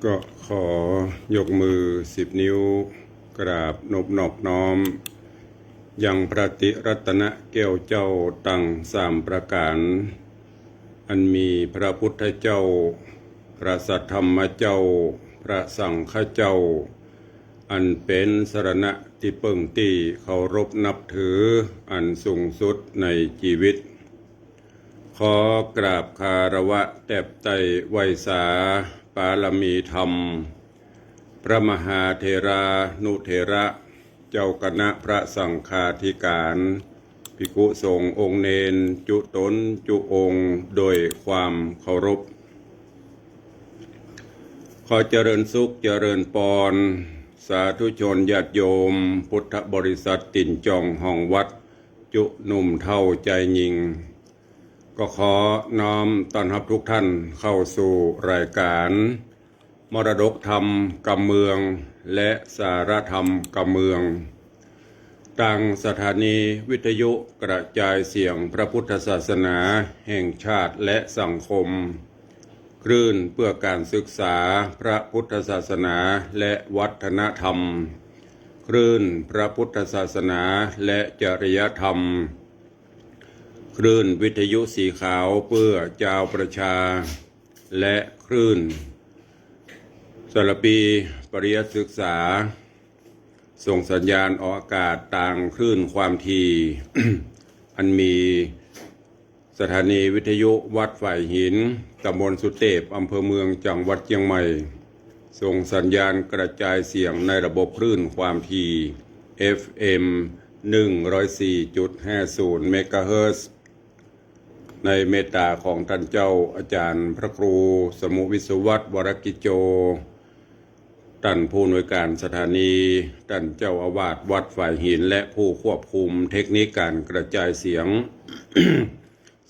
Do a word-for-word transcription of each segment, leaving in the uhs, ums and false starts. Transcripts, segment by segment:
ก็ขอยกมือสิบนิ้ว กราบนบนอบน้อม ยังพระติรัตนแก้วเจ้าตังสามประก๋าน อันมีพระพุทธเจ้า พระสัทธรรมเจ้า พระสังฆเจ้า อันเป๋นสรณะตี้เปิ้งตี้เคารพนับถืออันสูงสุดในจีวิต ขอกราบคารวะแตบไต้ไหว้สาปารมีธรรม พระมหาเถรานุเถระ เจ้าคณะพระสังฆาธิก๋าน ภิกขุสงฆ์องค์เณรจุต๋นจุองค์โดยความเคารพ ขอเจริญสุขเจริญปอน สาธุชนญาติโยม พุทธบริษัทตี๋นจองห้องวัด จุหนุ่มเฒ่าจายญิง ก็ขอน้อมต้อนฮับทุกท่านเข้าสู่รายก๋าน มรดกธรรมกำเมือง และสาระธรรมกำเมือง ตางสถานีวิทยุกระจายเสียงพระพุทธศาสนาแห่งชาติและสังคม คลื่นเพื่อการศึกษาพระพุทธศาสนาและวัฒนธรรม คลื่นพระพุทธศาสนาและจริยธรรม คลื่นวิทยุสีขาวเพื่อจาวประชา และคลื่นสารภีปริยัติศึกษา ส่งสัญญาณออกอากาศตางคลื่นความถี่ อันมีสถานีวิทยุวัดฝายหิน ตำบลสุเตพ อำเภอเมือง จังหวัดเจียงใหม่ ส่งสัญญาณกระจายเสียงในระบบคลื่นความถี่ เอฟเอ็ม หนึ่งร้อยสี่จุดห้าศูนย์เมกะเฮิรตซ์ ในเมตตาของต้านเจ้าอาจ๋ารย์พระครูสมุห์วิศวัตร วรกิจโจ ต้านผู้อำนวยการสถานี ต้านเจ้าอาวาสวัดฝายหิน และผู้ควบคุมเทคนิคการกระจายเสียง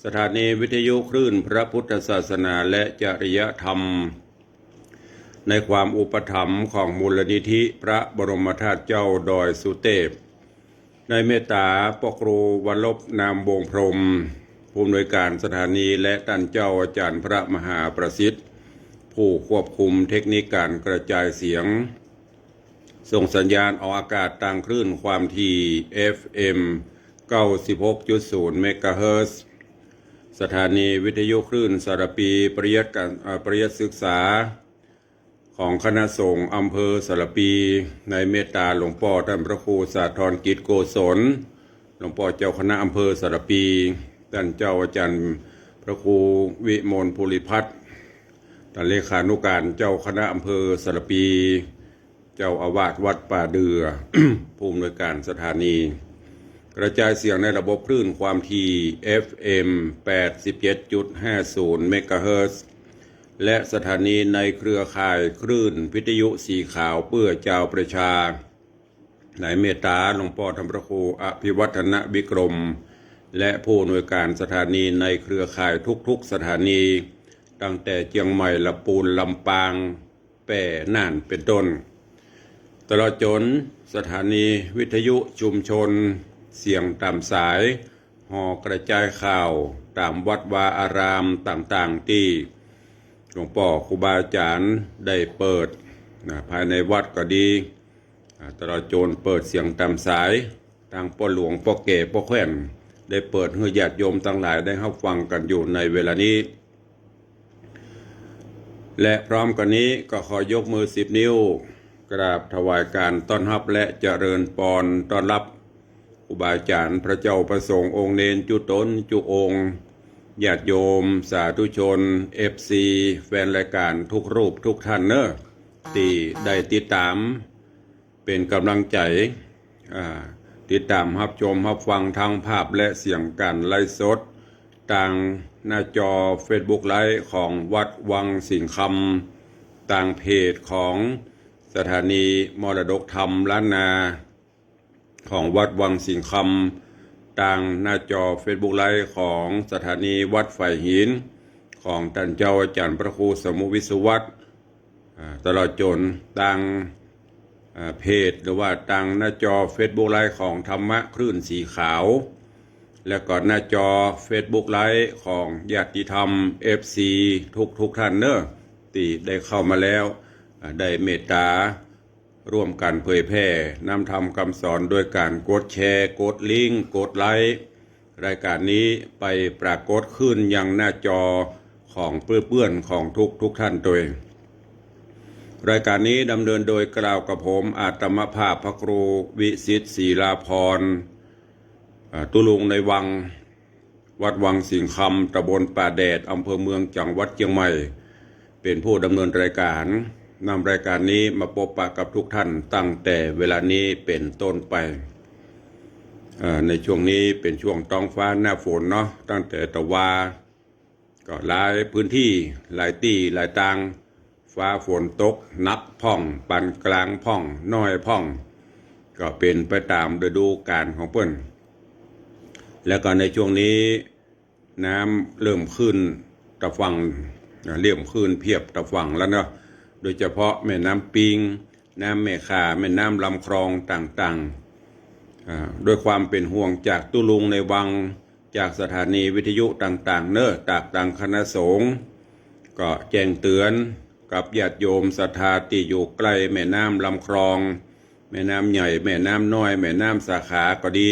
สถานีวิทยุคลื่นพระพุทธศาสนาและจริยธรรม ในความอุปถัมภ์ของมูลนิธิพระบรมธาตุเจ้าดอยสุเตพ ในเมตตาป้อครูวรรณพ นามวงศ์พรหม ผู้อำนวยการสถานี และต้านเจ้าอาจ๋ารย์พระมหาประสิทธิ์ ผู้ควบคุมเทคนิคการกระจายเสียง ส่งสัญญาณออกอากาศตางคลื่นความถี่ เอฟเอ็ม เก้าสิบหกจุดศูนย์เมกะเฮิรตซ์ สถานีวิทยุคลื่นสารภีปริยัติการ เอ่อ ปริยัติศึกษา ของคณะสงฆ์อำเภอสารภี ในเมตตาหลวงป้อต้านพระครูสาธรกิจโกศล หลวงป้อเจ้าคณะอำเภอสารภี ต้านเจ้าอาจ๋ารย์พระครูวิมลภูริพัฒน์ ต้านเลขานุการเจ้าคณะอำเภอสารภี เจ้าอาวาสวัดป่าเดื่อ ผู้อำนวยการสถานี กระจายเสียงในระบบคลื่นความถี่ เอฟเอ็ม แปดสิบเจ็ดจุดห้าศูนย์เมกะเฮิรตซ์ และสถานีในเครือข่ายคลื่นวิทยุสีขาวเพื่อจาวประชา ในเมตตาหลวงป้อต้านพระครูอภิวัฒนวิกรม และผู้อำนวยการสถานีในเครือข่ายทุกๆสถานี ตั้งแต่เจียงใหม่ ละปูน ลำปาง แป้ น่าน เป๋นต้น ตลอดจ๋นสถานีวิทยุชุมชนเสียงต๋ามสาย ห่อกระจายข่าวต๋ามวัดวาอารามต่างๆ ตี้หลวงป้อครูบาอาจ๋ารย์ได้เปิด นะ ภายในวัดก็ดี อ่า ตลอดจ๋นเปิดเสียงต๋ามสาย ตางป้อหลวง ป้อแก่ ป้อแคว่น ได้เปิดหื้อญาติโยมตังหลายได้ฮับฟังกั๋นอยู่ในเวลานี้ และพร้อมกั๋นนี้ก็ขอยกมือสิบนิ้ว กราบถวายการต้อนฮับและเจริญปอนต้อนฮับครูบาอาจ๋ารย์ พระเจ้าพระสงฆ์ องค์เณรจุต๋นจุองค์ ญาติโยม สาธุชน เอฟซี แฟนรายก๋านทุกรูปทุกท่านเน่อ ตี้ได้ติดต๋าม เป๋นก๋ำลังใจ๋ อ่า ติดต๋ามฮับชมฮับฟังทั้งภาพและเสียงก๋านไลฟ์สด ตางหน้าจอเฟซบุ๊กไลฟ์ของวัดวังสิงห์คำ ตางเพจของสถานีมรดกธรรมล้านนา ของวัดวังสิงห์คำ ตางหน้าจอเฟซบุ๊กไลฟ์ของสถานีวัดฝายหิน ของต้านเจ้าอาจ๋ารย์พระครูสมุห์วิศวัตร อ่า ตลอดจ๋นตาง อ่า เพจ หรือว่าตางหน้าจอเฟซบุ๊กไลฟ์ของธรรมะคลื่นสีขาว และก็หน้าจอเฟซบุ๊กไลฟ์ของญาติธรรม เอฟซี ทุกๆท่านเน่อ ตี้ได้เข้ามาแล้ว ได้เมตตาร่วมกั๋นเผยแผ่นำธรรมกำสอนโดยก๋านกดแชร์ กดลิงก์ กดไลก์ รายก๋านนี้ไปปรากฏขึ้นยังหน้าจอของเปื้อนๆ ของทุกๆ ท่านตวย รายก๋านนี้ดำเนินโดยกล่าวกับผมอาตมาภาพพระครูวิสิทธิ์ ศิลาภรณ์ อ่า ตุ๊ลุงในวัง วัดวังสิงห์คำ ตำบลป่าแดด อำเภอเมือง จังหวัดเจียงใหม่ เป๋นผู้ดำเนินรายก๋าน นำรายก๋านนี้มาปบปะกับทุกท่านตั้งแต่เวลานี้เป๋นต้นไป เอ่อ ในช่วงนี้เป๋นช่วงต๊องฟ้าหน้าฝนเนาะ ตั้งแต่ตะวา ก็หลายพื้นตี้ หลายตี้ หลายตาง ฟ้าฝนตกหนักพ่อง ปานก๋างพ่อง น้อยพ่อง ก็เป๋นไปต๋ามฤดูก๋าลของเปิ้น แล้วก็ในช่วงนี้น้ำเริ่มขึ้นตะฝั่ง อ่า เริ่มขึ้นเพียบตะฝั่งแล้วเนาะ โดยเฉพาะแม่น้ำปิง น้ำแม่ข่า แม่น้ำลำคลองต่างๆ อ่า ด้วยความเป๋นห่วงจากตุ๊ลุงในวัง จากสถานีวิทยุต่างๆ เนาะ จากตางคณะสงฆ์ ก็แจ้งเตื๋อนกับญาติโยมศรัทธาตี้อยู่ใก้แม่น้ำลำคลอง แม่น้ำใหญ่ แม่น้ำน้อย แม่น้ำสาขาก็ดี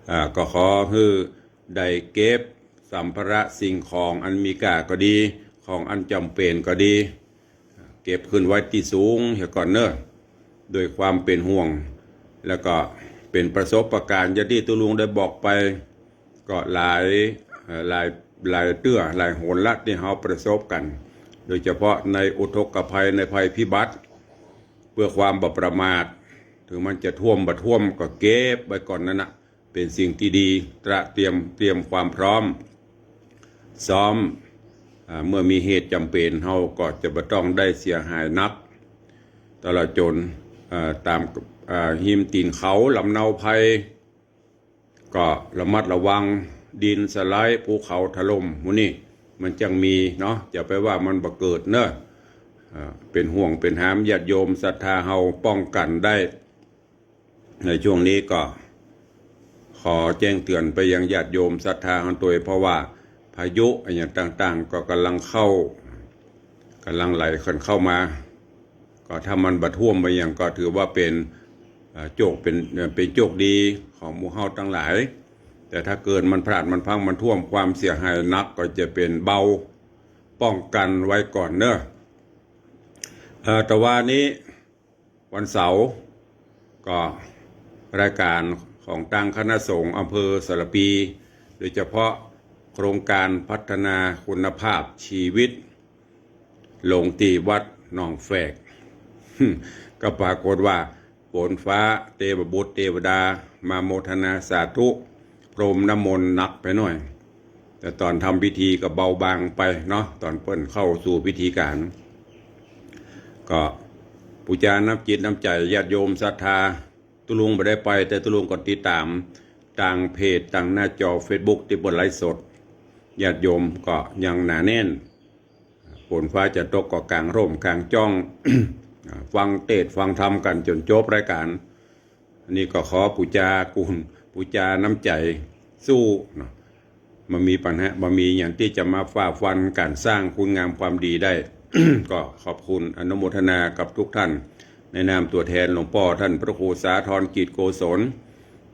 อ่า ก็ขอหื้อได้เก็บสัมภาระสิ่งของอันมีค่าก็ดี ของอันจ๋ำเป๋นก็ดี เก็บขึ้นไว้ตี้สูงเหียก่อนเนาะ ด้วยความเป๋นห่วง แล้วก็เป๋นประสบก๋ารณ์อย่างตี้ตุ๊ลุงได้บอกไป ก็หลาย เอ่อ หลาย หลายเตื้อ หลายหนละตี้เฮาประสบกั๋น โดยเฉพาะในอุทกภัย ในภัยพิบัติ เปื้อความบ่ประมาท เถิงมันจะท่วมบ่ท่วมก็เก็บไว้ก่อนนั่นนะ เป๋นสิ่งตี้ดี ตระเตรียม เตรียมความพร้อม ซ้อม อ่า เมื่อมีเหตุจ๋ำเป๋น เฮาก็จะบ่ต้องได้เสียหายหนัก ตลอดจ๋น อ่า ต๋าม อ่า ฮิมตี๋นเขา ลำเนาภัย ก็ระมัดระวัง ดินสไลด์ ภูเขาถล่ม หมู่นี้มันจั้งมีเนาะ จะไปว่ามันบ่เกิดเนาะ อ่า เป๋นห่วงเป๋นหามญาติโยมศรัทธาเฮาป้องกั๋นได้ ในช่วงนี้ก็ขอแจ้งเตื๋อนไปยังญาติโยมศรัทธาเฮาตวย เพราะว่าพายุอะหยังต่างๆ ก็ก่ำลังเข้า ก่ำลังไหลกั๋นเข้ามา ก็ถ้ามันบ่ท่วมบ่หยังก็ถือว่าเป๋น เอ่อ โจค เป๋น เอ่อ เป๋นโจคดีของหมู่เฮาตังหลาย แต่ถ้าเกิดมันพลาดมันพลั้งมันท่วม ความเสียหายหนักก็จะเป๋นเบา ป้องกั๋นไว้ก่อนเนาะ เอ่อ ตะวานี้ วันเสาร์ ก็รายก๋านของตางคณะสงฆ์อำเภอสารภี โดยเฉพาะโครงก๋านพัฒนาคุณภาพชีวิต ลงตี้วัดหนองแฝก ก็ปรากฏว่าฝนฟ้า เตวบุตรเตวดามาโมทนาสาธุ พรมน้ำมนต์หนักไปหน่อย แต่ต๋อนทำพิธีก็เบาบางไปเนาะ ต๋อนเปิ้นเข้าสู่พิธีก๋าน ก็ปู๋จาน้ำจิตน้ำใจ๋ญาติโยมศรัทธา ตุ๊ลุงบ่ได้ไป แต่ตุ๊ลุงก็ติดต๋ามตางเพจ ตางหน้าจอเฟซบุ๊กตี้เปิ้นไลฟ์สด ญาติโยมก็ยังหนาแน่น ฝนฟ้าจะตกก็ก๋างร่มก๋างจ๊อง ฟังเตสน์ฟังธรรมกั๋นจ๋นจบรายก๋าน อันนี้ก็ขอปู๋จากุณ ปู๋จาน้ำใจ๋สู้เนาะ บ่มีปัญหา บ่มีหยังตี้จะมาฝ่าฟันก๋านสร้างคุณงามความดีได้ ก็ขอบคุณอนุโมทนากับทุกท่าน ในนามตั๋วแทนหลวงป้อท่านพระครูสาธรกิจโกศล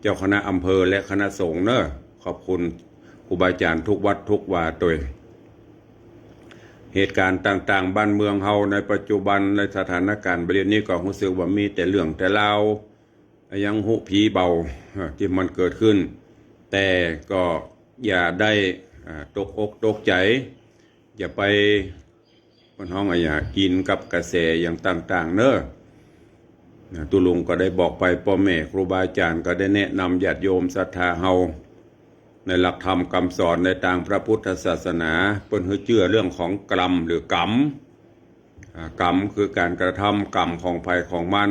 เจ้าคณะอำเภอและคณะสงฆ์เนาะ ขอบคุณครูบาอาจ๋ารย์ทุกวัดทุกวาตวย เหตุก๋ารณ์ต่างๆ บ้านเมืองเฮาในปัจจุบัน ในสถานก๋ารณ์บ่าเดี่ยวนี้ก็ฮู้สึกว่ามีแต่เรื่องแต่ราว ยังฮู้ผีเบา เอ่อ ตี้มันเกิดขึ้น แต่ก็อย่าได้ อ่า ตกอกตกใจ๋ อย่าไป เปิ้นฮ้องอะหยัง อินกับกระแสอะหยังต่างๆ เนาะ นะ ตุ๊ลุงก็ได้บอกไป ป้อแม่ครูบาอาจ๋ารย์ก็ได้แนะนำญาติโยมศรัทธาเฮา ในหลักธรรมกำสอนในตางพระพุทธศาสนา เปิ้นหื้อเจื้อเรื่องของกรรมหรือกรรม อ่า กรรมคือก๋านกระทำ กรรมของใผของมัน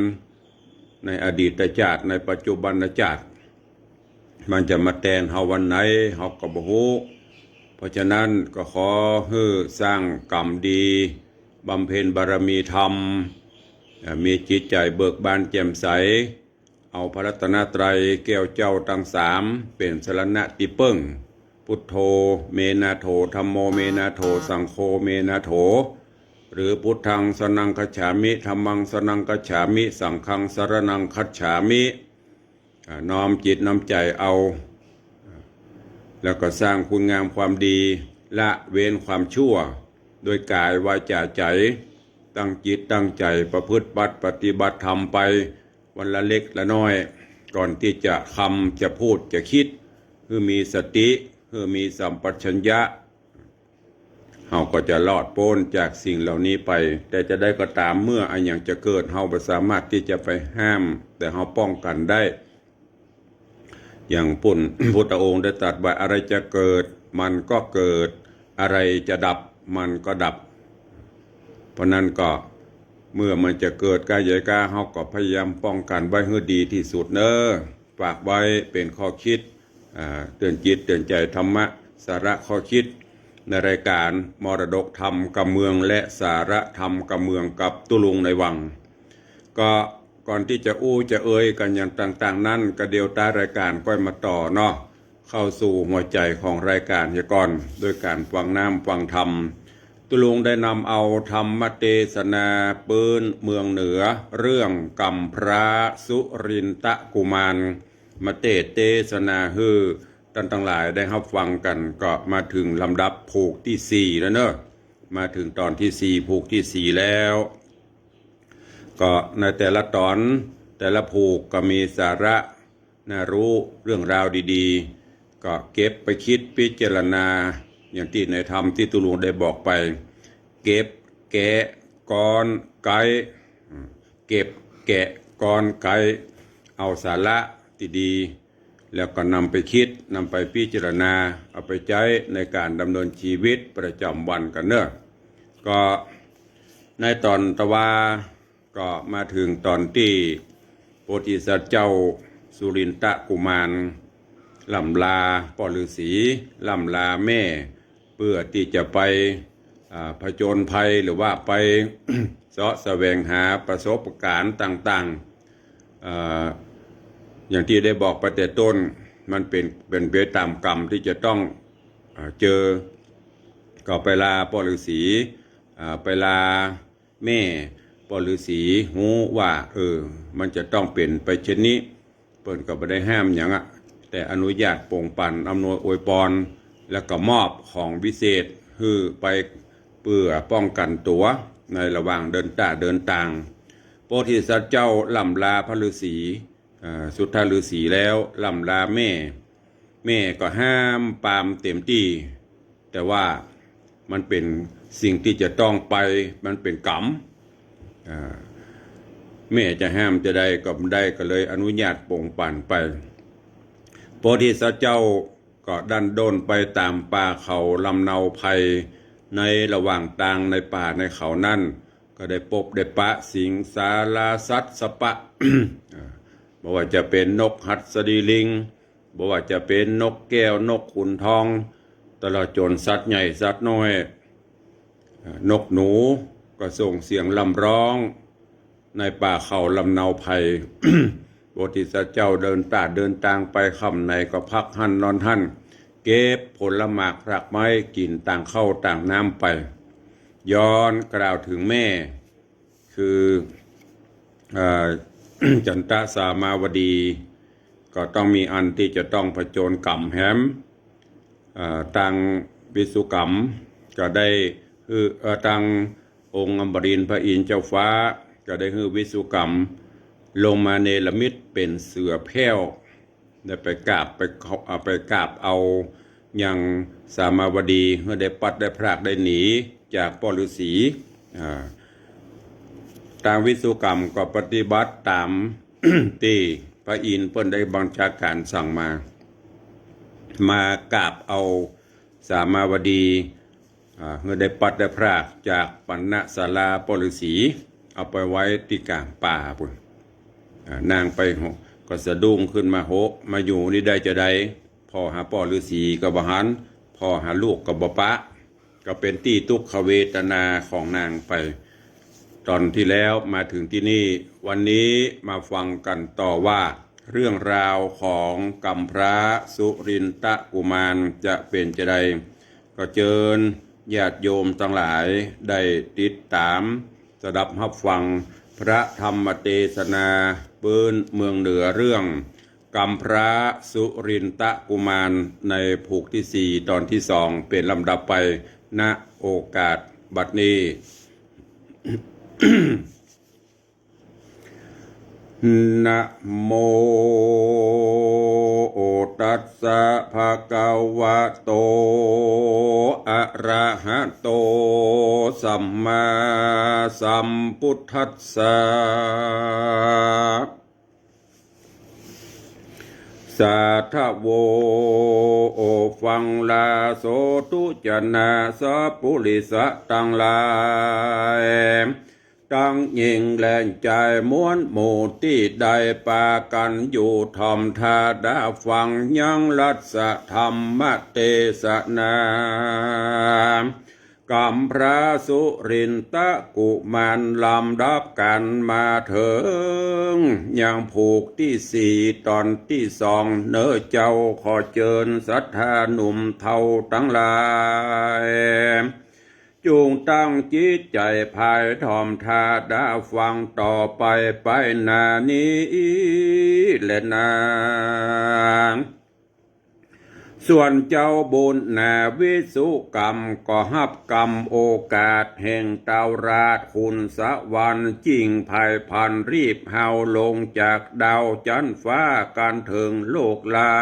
ในอดีตชาติ ในปัจจุบันชาติ มันจะมาแตนเฮาวันไหน เฮาก็บ่ฮู้ เพราะฉะนั้นก็ขอหื้อสร้างกรรมดี บำเพ็ญบารมีธรรม อ่า มีจิตใจ๋เบิกบานแจ่มใส เอาพระรัตนตรัยแก้วเจ้าตังสามเป๋นสรณะตี้เปิ้ง พุทโธ เม นาโถ ธัมโม เม นาโถ สังโฆ เม นาโถ หรือ พุทธังสรณังคัจฉามิ ธัมมังสรณังคัจฉามิ สังฆังสรณังคัจฉามิ อ่า น้อมจิตน้อมใจ๋เอา แล้วก็สร้างคุณงามความดี ละเว้นความชั่ว โดยก๋ายวาจ๋าใจ๋ ตั้งจิตตั้งใจ๋ประพฤติบัติปฏิบัติธรรมไป วันละเล็กละน้อย ก่อนตี้จะทำจะพูดจะกึ๊ด หื้อมีสติ หื้อมีสัมปชัญญะ เฮาก็จะรอดป๊นจากสิ่งเหล่านี้ไป แต่จะใดก็ต๋าม เมื่ออะหยังจะเกิด เฮาบ่สามารถตี้จะไปห้าม แต่เฮาป้องกั๋นได้ อย่างปุ้น พุทธองค์ได้ตรัสว่า อะไรจะเกิด มันก็เกิด อะไรจะดับ มันก็ดับ เพราะนั้นก็ เมื่อมันจะเกิดก้าใหญ่ก้า เฮาก็พยายามป้องกั๋นไว้หื้อดีตี้สุดเน่อ ฝากไว้เป๋นข้อกึ๊ด อ่า เตื๋อนจิตเตื๋อนใจ๋ธรรมะ สาระข้อกึ๊ด ในรายก๋านมรดกธรรมกำเมือง และสาระธรรมกำเมืองกับตุ๊ลุงในวัง ก็ก่อนตี้จะอู้จะเอ่ยกั๋นอย่างต่างๆ นั้น ก็เดี๋ยวต๊ายรายก๋านก้อยมาต่อเนาะ เข้าสู่หัวใจ๋ของรายก๋านเหียก่อน โดยก๋านฟังน้ำฟังธรรม ตุ๊ลุงได้นำเอาธรรมเตสนาปื๊นเมืองเหนือ เรื่องกำพร้าสุรินทกุมาร มาเตสน์เตสนาหื้อต้านตังหลายได้ฮับฟังกั๋น ก็มาเถิงลำดับผูกตี้สี่แล้วเนาะ มาเถิงต๋อนตี้สี่ ผูกตี้สี่แล้ว ก็ในแต่ละต๋อน แต่ละผูกก็มีสาระ น่าฮู้เรื่องราวดีๆ ก็เก็บไปกึ๊ดพิจารณา อย่างตี้ในธรรมตี้ตุ๊ลุงได้บอกไป เก็บแกะก๊อนไก๊ อืม เก็บแกะก๊อนไก๊ เอาสาระตี้ดี แล้วก็นำไปกึ๊ด นำไปพิจารณา เอาไปใจ๊ในก๋านดำเนินจีวิตประจ๋ำวันกั๋นเนาะ ก็ในต๋อนตะวา ก็มาเถิงต๋อนตี้โพธิสัตว์เจ้าสุรินทกุมาร ล่ำลาป้อฤๅษี ล่ำลาแม่ เปื้อตี้จะไป อ่า ผจญภัย หรือว่าไป เซาะแสวงหาประสบก๋ารณ์ต่างๆ อ่า อย่างตี้ได้บอกไปแต่ต้น มันเป๋น เป๋นไปต๋ามกรรมตี้จะต้อง อ่า เจอ ก็ไปลาป้อฤๅษี อ่า ไปลา แม่ป้อฤๅษีฮู้ว่า เออ มันจะต้องเป๋นไปเช่นนี้ เปิ้นก็บ่ได้ห้ามหยังอะ แต่อนุญาตป่งปั๋น อำนวยอวยปอน แล้วก็มอบของวิเศษหื้อไปเปื้อป้องกั๋นตั๋วในระหว่างเดินต้าเดินตาง โพธิสัตว์เจ้าล่ำลาป้อฤๅษี อ่า สุทธฤๅษีแล้ว ล่ำลาแม่ แม่ก็ห้ามปรามเต๋มตี้ แต่ว่ามันเป๋นสิ่งตี้จะต้องไป มันเป๋นกรรม อ่า แม่จะห้ามจะใดก็บ่ได้ ก็เลยอนุญาตป่งปั๋นไป โพธิสัตว์เจ้าก็ดั้นด้นไปต๋ามป่าเขาลำเนาไพร ในระหว่างตางในป่าในเขานั้น ก็ได้ปบได้ปะสิงสาราสัตว์สะปะ อ่า บ่ว่าจะเป๋นนกหัสดีลิง บ่ว่าจะเป๋นนกแก้วนกขุนทอง ตลอดจ๋นสัตว์ใหญ่สัตว์น้อย อ่า นกหนูก็ส่งเสียงร่ำร้อง ในป่าเขาลำเนาไพร โพธิสัตว์เจ้าเดินต้าเดินตางไป ค่ำไหนก็พักหั้นนอนหั้น เก็บผลหมากรากไม้กิ๋นตางข้าวตางน้ำไป ย้อนกล่าวเถิงแม่ คือ เอ่อ จันทสามาวดี ก็ต้องมีอันตี้จะต้องผจญกรรมแหม เอ่อ ตังวิสุกรรมก็ได้หื้อ เอ่อ ตังองค์อมรินทร์พระอินทร์เจ้าฟ้า ก็ได้หื้อวิสุกรรม ลงมาเนรมิตเป๋นเสือแผ้ว ได้ไปกราบไปเคาะ เอาไปกราบเอายังสามาวดี หื้อได้ปัดได้พรากได้หนีจากป้อฤๅษี อ่า ตังวิสุกรรมก็ปฏิบัติต๋ามตี้พระอินทร์เปิ้นได้บัญชาก๋ารสั่งมา มากราบเอาสามาวดี อ่า หื้อได้ปัดได้พรากจากปณศาลาป้อฤๅษี เอาไปไว้ตี้ก๋างป่าปู๊น อ่า นางไปโห ก็สะดุ้งขึ้นมา โห มาอยู่นี่ได้จาใด ผ่อหาป้อฤๅษีก็บ่หัน ผ่อหาลูกก็บ่ปะ ก็เป๋นตี้ตุ๊กขเวทนาของนางไป ต๋อนตี้แล้วมาเถิงตี้นี่ วันนี้มาฟังกั๋นต่อว่า เรื่องราวของกำพร้าสุรินทกุมารจะเป๋นจาใด ก็เจิญ ญาติโยมตังหลายได้ติดต๋ามสดับฮับฟังพระธรรมเตสนาปื๊นเมืองเหนือเรื่องกำพร้าสุรินทกุมารในผูกตี้สี่ต๋อนตี้สองเป๋นลำดับไป ณ โอกาสบัดนี้ นะโมตัสสะภะคะวะโต อะระหะโต สัมมาสัมพุทธัสสะ สาธะโว ฟังลาโสธุจะนาสัปปุริสะตังหลาย ตังญิงและจายมวลหมู่ตี้ได้ปากั๋นอยู่ถ่อมท่าดาฟังยังรัสธรรมเตสนา กำพร้าสุรินทกุมารลำดับกั๋นมาเถิงยังผูกตี้สี่ต๋อนตี้สอง เน้อเจ้าขอเจิญศรัทธาหนุ่มเฒ่าตังหลาย จุ่งตั้งจิตใจ๋ใฝ่ถ่อมท่าดาฟังต่อไปไปหน้านี้แลนา ส่วนเจ้าบุญนาวิสุกรรมก็ฮับกำโอกาสแห่งตาวราชขุนสวรรค์ จิ่งไพร่พลันรีบฮาวลงจากดาวจั๊นฟ้ากั๋นเถิงโลกลา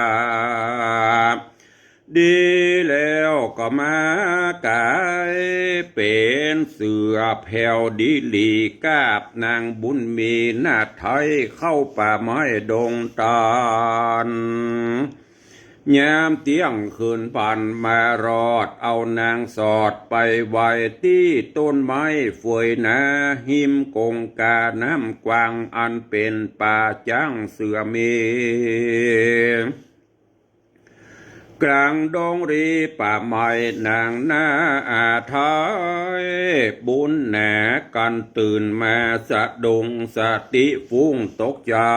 ดีแล้วก็มากายเป๋นเสือแผวดีหลีกาบนางบุญมีนาฏไทยเข้าป่าไม้ดงตาล ยามเตี้ยงคืนผ่านมารอดเอานางสอดไปไว้ตี้ต้นไม้เฟยหนา ฮิมกงกาน้ำกว้างอันเป๋นป่าจ๊างเสือมี ก๋างดงรีป่าไม้นางนาอาไทย บุญนากั๋นตื่นมาสะดุ้งสติฟุ้งตกใจ๋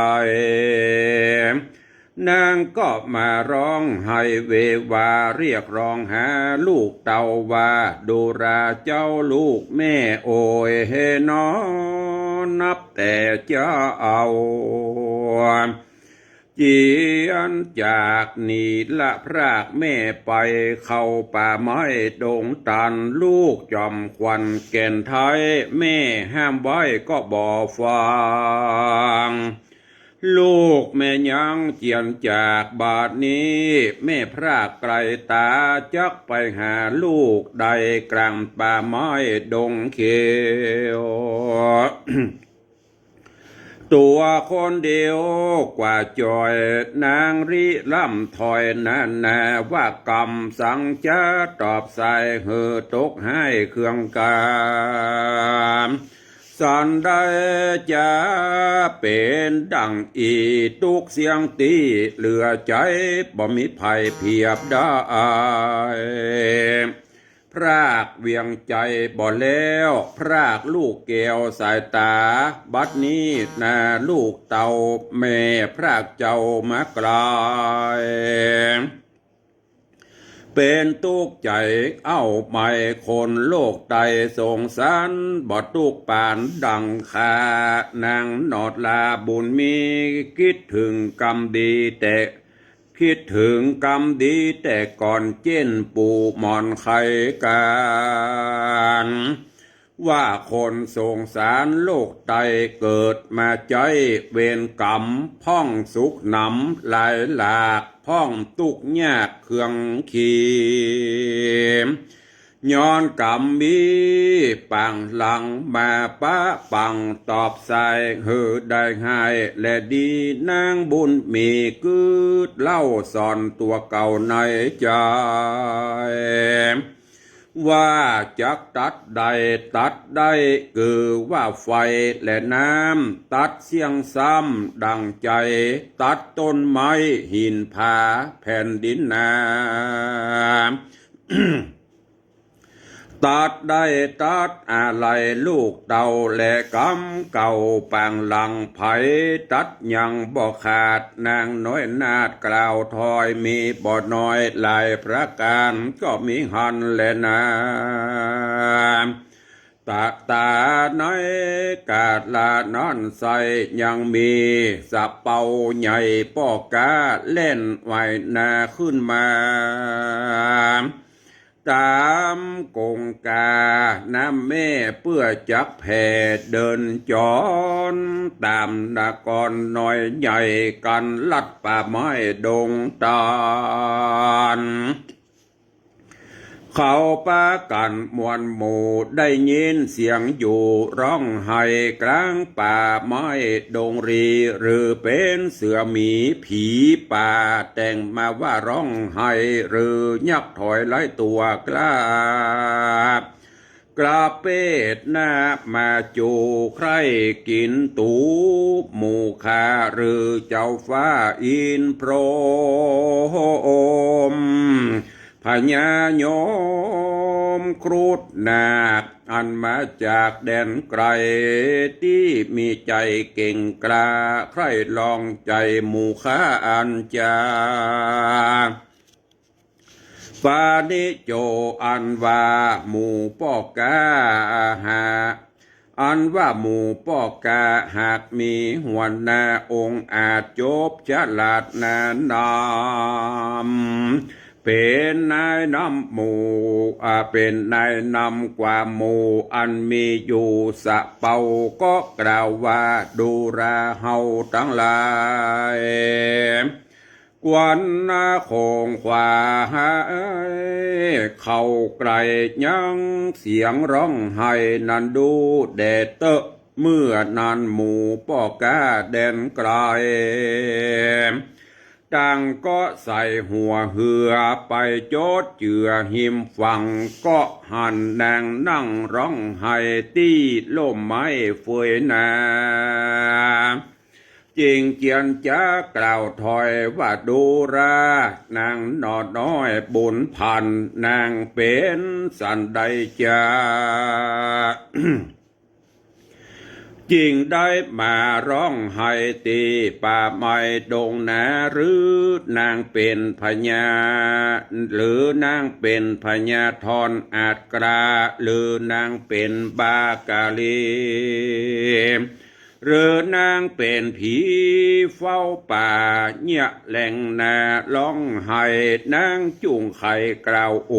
นางก็มาฮ้องไห้เววาเรียกร้องหาลูกเต้าว่า ดูราเจ้าลูกแม่โอยเฮน้อ นับแต่เจ้า เจียนจากนี้ละพรากแม่ไปเข้าป่าไม้ดงตาล ลูกจอมขวัญแก่นไทย แม่ห้ามไว้ก็บ่ฟัง ลูกแม่ยังเจียนจากบาดนี้ แม่พรากไกลต๋าจักไปหาลูกได้กลางป่าไม้ดงเขียว ตั๋วคนเดียวกว่าจ่อย นางริร่ำถ้อยนานาว่ากำสังจะตอบใส่หื้อตกไห้เคืองกา สันใดจะเป๋นดั่งอี้ ตุ๊กเสี้ยงตี้เหลือใจ๋ บ่มีใผเปียบได้ พรากเวียงใจ๋บ่แล้ว พรากลูกแก้วสายต๋า บัดนี้นาลูกเต้า แม่พรากเจ้ามาไกล เป๋นตุ๊กใจ๋เอ้าไหม คนโลกไตสงสาร บ่ตุ๊กปานดั่งข้า นางหนอดลาบุญมี กึ๊ดเถิงกำดีแต่ กึ๊ดเถิงกำดีแต่ก่อน เจ๊นปู่หมอนไขก๋าน ว่าคนสงสารโลกไตเกิดมาใจ๊เวรก๋รรม พ่องสุขหนำหลายหลาก พ่องตุ๊กข์ยากเคืองขี ย้อนก๋รรมมีปางหลังมาปะปัง ตอบใส่หื้อได้ไห้และดี นางบุญมีกึ๊ดเล่าสอนตั๋วเก่าในใจ๋ ว่าจักตัดได้ตัดได้ คือว่าไฟและน้ำ ตัดเสี้ยงซ้ำดั่งใจ๋ ตัดต้นไม้หินผาแผ่นดินนา ตัดได้ตัดอาลัยลูกเต้าและกำเกล้าปางหลัง ใผตัดยังบ่ขาด นางน้อยนาฏกล่าวถอย มีบ่น้อยหลายประก๋าน ก็มีหั้นแลนา ตะต๋าในกาละนั้นไส้ ยังมีสะเปาใหญ่ป้อก๊าแล่นว่ายนาขึ้นมา ต๋ามกงกาน้ำแม่เปื้อจักแผ่เดินจ๋อน ต๋ามนครน้อยใหญ่กั๋นลัดป่าไม้ดงตาล เขาปากั๋นมวลหมู่ได้ยินเสียงอยู่ร้องไห้กลางป่าไม้ดงรี หรือเป๋นเสือหมีผีป่า แต่งมาว่าร้องไห้ หรือยักษ์ถอยไล่ตั๋วกล้า กระเปดหน้ามาจูใคร่กิ๋นตูหมู่ข้า หรือเจ้าฟ้าอินทร์พรหม พญายมครุฑนาค อันมาจากแดนไกล ตี้มีใจ๋เก่งกล้า ใคร่ลองใจ๋หมู่ข้าอันจา ปาณิโจ อันว่าหมู่ป้อก๊าหา อันว่าหมู่ป้อก๊าหากมีหัวหน้าองอาจจบฉลาดหนานำ เป๋นนายนำหมู่ อ่า เป๋นนายนำกว่าหมู่อันมีอยู่ สะเปาก็กล่าวว่า ดูราเฮาตังหลาย กวนนาโขงขวาให้เข้าใกล้ ยังเสียงร้องไห้นั้นดูแด่เต๊อะ เมื่อนั้นหมู่ป้อก๊าแดนไกล ต่างก็ใส่หัวเฮือไปจดเจือฮิมฝั่ง ก็หันนางนั่งร้องไห้ตี้ล่มไม้เฟยนา จึงเจียรจ๋ากล่าวถอยว่า ดูรา นางหนอน้อยบุญพันธ์ นางเป๋นสันใดจา จึงได้มาร้องไห้ตี้ป่าไม้ดงนา หรือนางเป๋นพญา หรือนางเป๋นพญาธรอาจกล้า หรือนางเป๋นบากาลี หรือนางเป๋นผีเฝ้าป่าเยียะแหล่งนา ร้องไห้นางจุ่งไขกล่าวโอ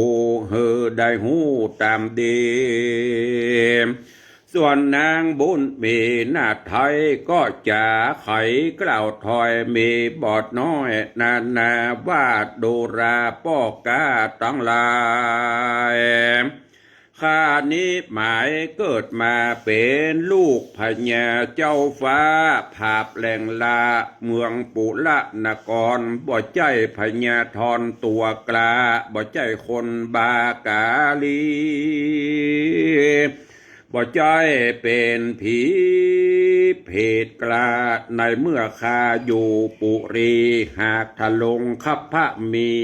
หื้อได้ฮู้ต๋ามดี ส่วนนางบุญมีนาฏไทยก็จ๋าไขกล่าวถอย มีบ่น้อยนานาว่า ดูราป้อก๊าตังหลาย ข้านี้หมายเกิดมาเป๋นลูกพญาเจ้าฟ้า ผาบแหล่งลาเมืองปุระนคร บ่ใจ้พญาธรตั๋วกล้า บ่ใจ้คนบากาลี บ่ใจ้เป๋นผีเผตกล้า ในเมื่อข้าอยู่ปุรี หากทะลงคัพพะมี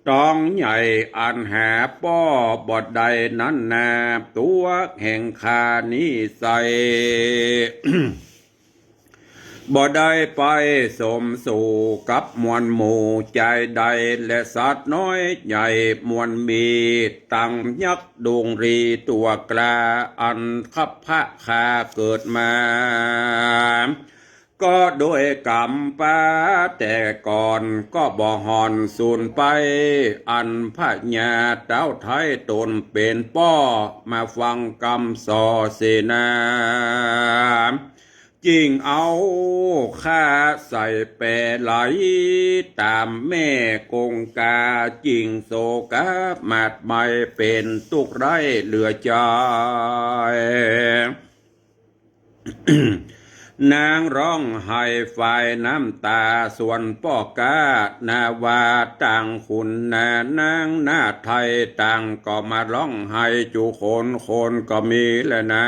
ต๋องใหญ่อันหาป้อบ่ได้นั้นนา ตั๋วแห่งข้านี้ไส้ บ่ได้ไปสมสู่กับมวลหมู่จายใด และสัตว์น้อยใหญ่มวลมี ตังยักษ์ดงรีตั๋วกล้า อันคัพพะข้าเกิดมา ก็โดยก๋รรมปาแต่ก่อน ก็บ่ห่อนสูญไป อันพญาเต้าไทยต๋นเป๋นป้อ มาฟังกำส่อเสนา จึงเอาข้าใส่แปไหล ต๋ามแม่กงกา จึงโศกะหมาดไหม้ เป๋นตุ๊กข์ไร้เหลือใจ๋ นางร้องไห้ฝายน้ำต๋า ส่วนป้อก๊านาว่าต่างขุนนา นางนาฏไทยต่างก็มาร้องไห้จุคน คนก็มีแลนา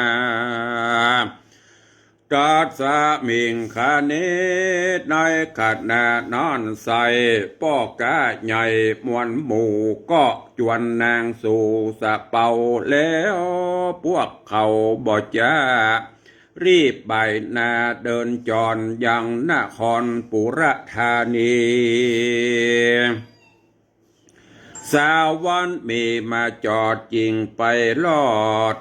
ต ตัสมิงคเณ ในขณะนั้นไส้ ป้อก๊าใหญ่มวลหมู่ก็จวนนางสู่สะเปาแล้ว พวกเขาบ่จ๊า รีบบ่ายหน้าเดินจรยังนครปุระธานี สาวันมีมาจอดจิ่งไปลอ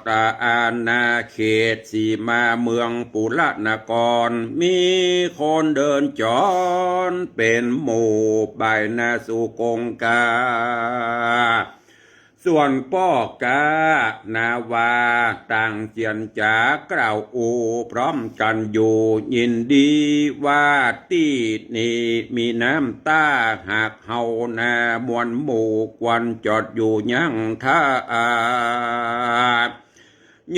ดอาณาเขตสีมาเมืองปุระนคร มีคนเดินจรเป๋นหมู่บ่ายหน้าสู่กงกา ส่วนป้อก๊านาวาต่างเจียรจ๋ากล่าวอู้พร้อมกั๋นอยู่ ยินดีว่าตี้นี่มีน้ำต้า หากเฮานามวลหมู่ควรจอดอยู่ยังท่า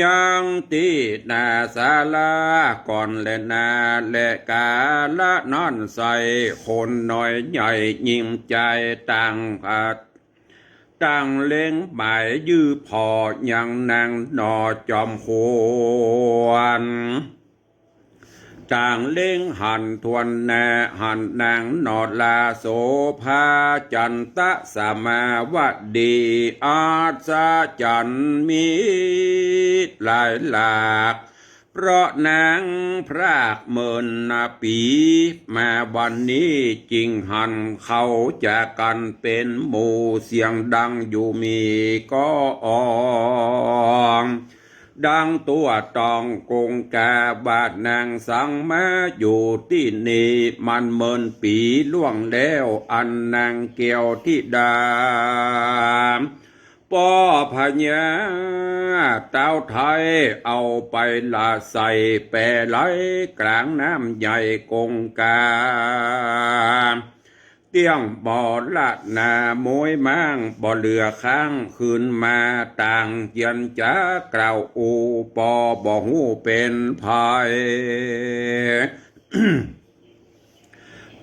ยังตี้หน้าศาลาก่อนแลนา และกาละนั้นไส้ คนน้อยใหญ่ญิงจายต่าง ต่างเล็งหมายยื้อผ่อยังนางหน่อจอมควร ต่างเล็งหันทวนหน้าหันนางหน่อลาโสภาจันตะสมาวดี อัศจรรย์มีหลายหลาก เพราะนางพรากเมินนาปี๋ มาวันนี้จิ่งหันเข้าจากกั๋นเป๋นหมู่ เสียงดังอยู่มีก็ออง ดังตั๋วต้องกงกา ว่านางสังมาอยู่ตี้นี่มันเมินปี๋ล่วงแล้ว อันนางแก้วธิดา ป้อพญาเต้าไทยเอาไปละใส่แปไหลกลางน้ำใหญ่กงกา เตี้ยงบ่ละนาม้วยม้างบ่เหลือค้าง คืนมาต่างเจียรจ๋ากล่าวอู้ ป้อบ่ฮู้เป๋นใผ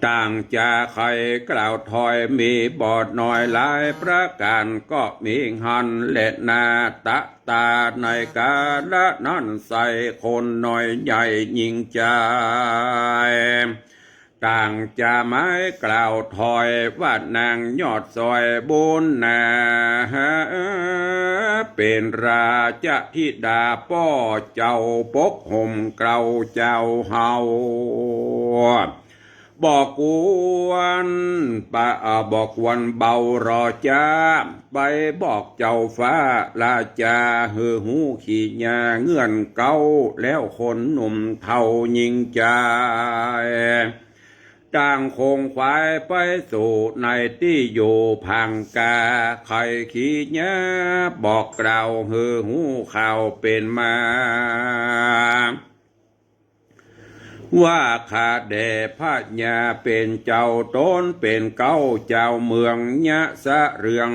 ต่างจาใค่กล่าวถอย มีบ่น้อยหลายประก๋าน ก็มีหันแลนา ตะตาในกาละนั้นไส้ คนน้อยใหญ่ญิงจาย ต่างจาไม้กล่าวถอย ว่านางยอดซอยบุญนา เป๋นราชธิดาป้อเจ้าปกห่มเกล้าเจ้าเฮา บ่ควรปะ บ่ควรเบาหรอจ๊า ไปบอกเจ้าฟ้าราจา หื้อฮู้ขีญาเงื่อนเก๊า แล้วคนหนุ่มเฒ่าญิงจาย ต่างขงขวายไปสู่ในตี้อยู่ผางกา ใค่ขีญาบอกกล่าวหื้อฮู้ข่าวเป๋นมา ว่าข้าแด่พญาเป๋นเจ้า ต๋นเป๋นเก๊าเจ้าเมืองยะสะเรือง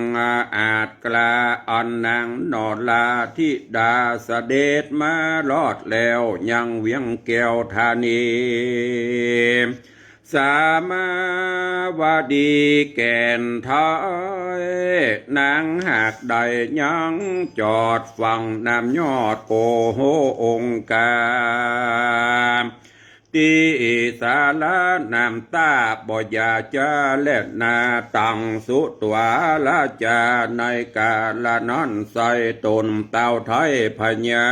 อาจกล้า อันนางนราธิดาเสด็จมารอดแล้วยังเวียงแก้วธานี สามาวดีแก่นไทย นางหากได้ยังจอดฝั่งน้ำยอดโกหงกา ตี้ศาลาน้ำต๋าบ่อย่าจ๊าแลนา ตังสุตวาราจา ในกาละนั้นไส้ ต๋นเต้าไทยพญา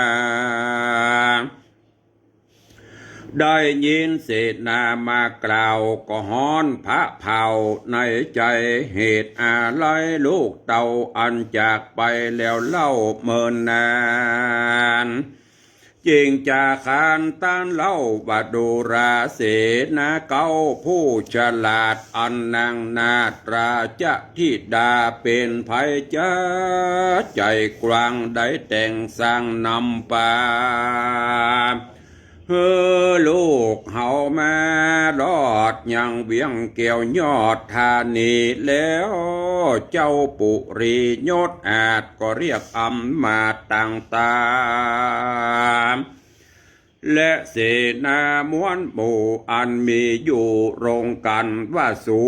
ได้ยินเสนามากล่าวก็ฮ้อนพระเพาในใจ๋ เหตุอาลัยลูกเต้าอันจากไปแล้วเล่าเมินนาน จึงจาขานต้านเล่าว่าดูราเสนาเก๊าผู้ฉลาด อันนางนาฏราชธิดาเป๋นใผจ๊า ใจ๋กว้างได้แต่งสร้างนำปา หื้อลูกเฮามารอดยังเวียงแก้วยอดธานีแล้ว เจ้าปุรียศอาจก็เรียกอำมาตย์ต่างต๋า และเสนามวลหมู่อันมีอยู่โรงกั๋นว่าสู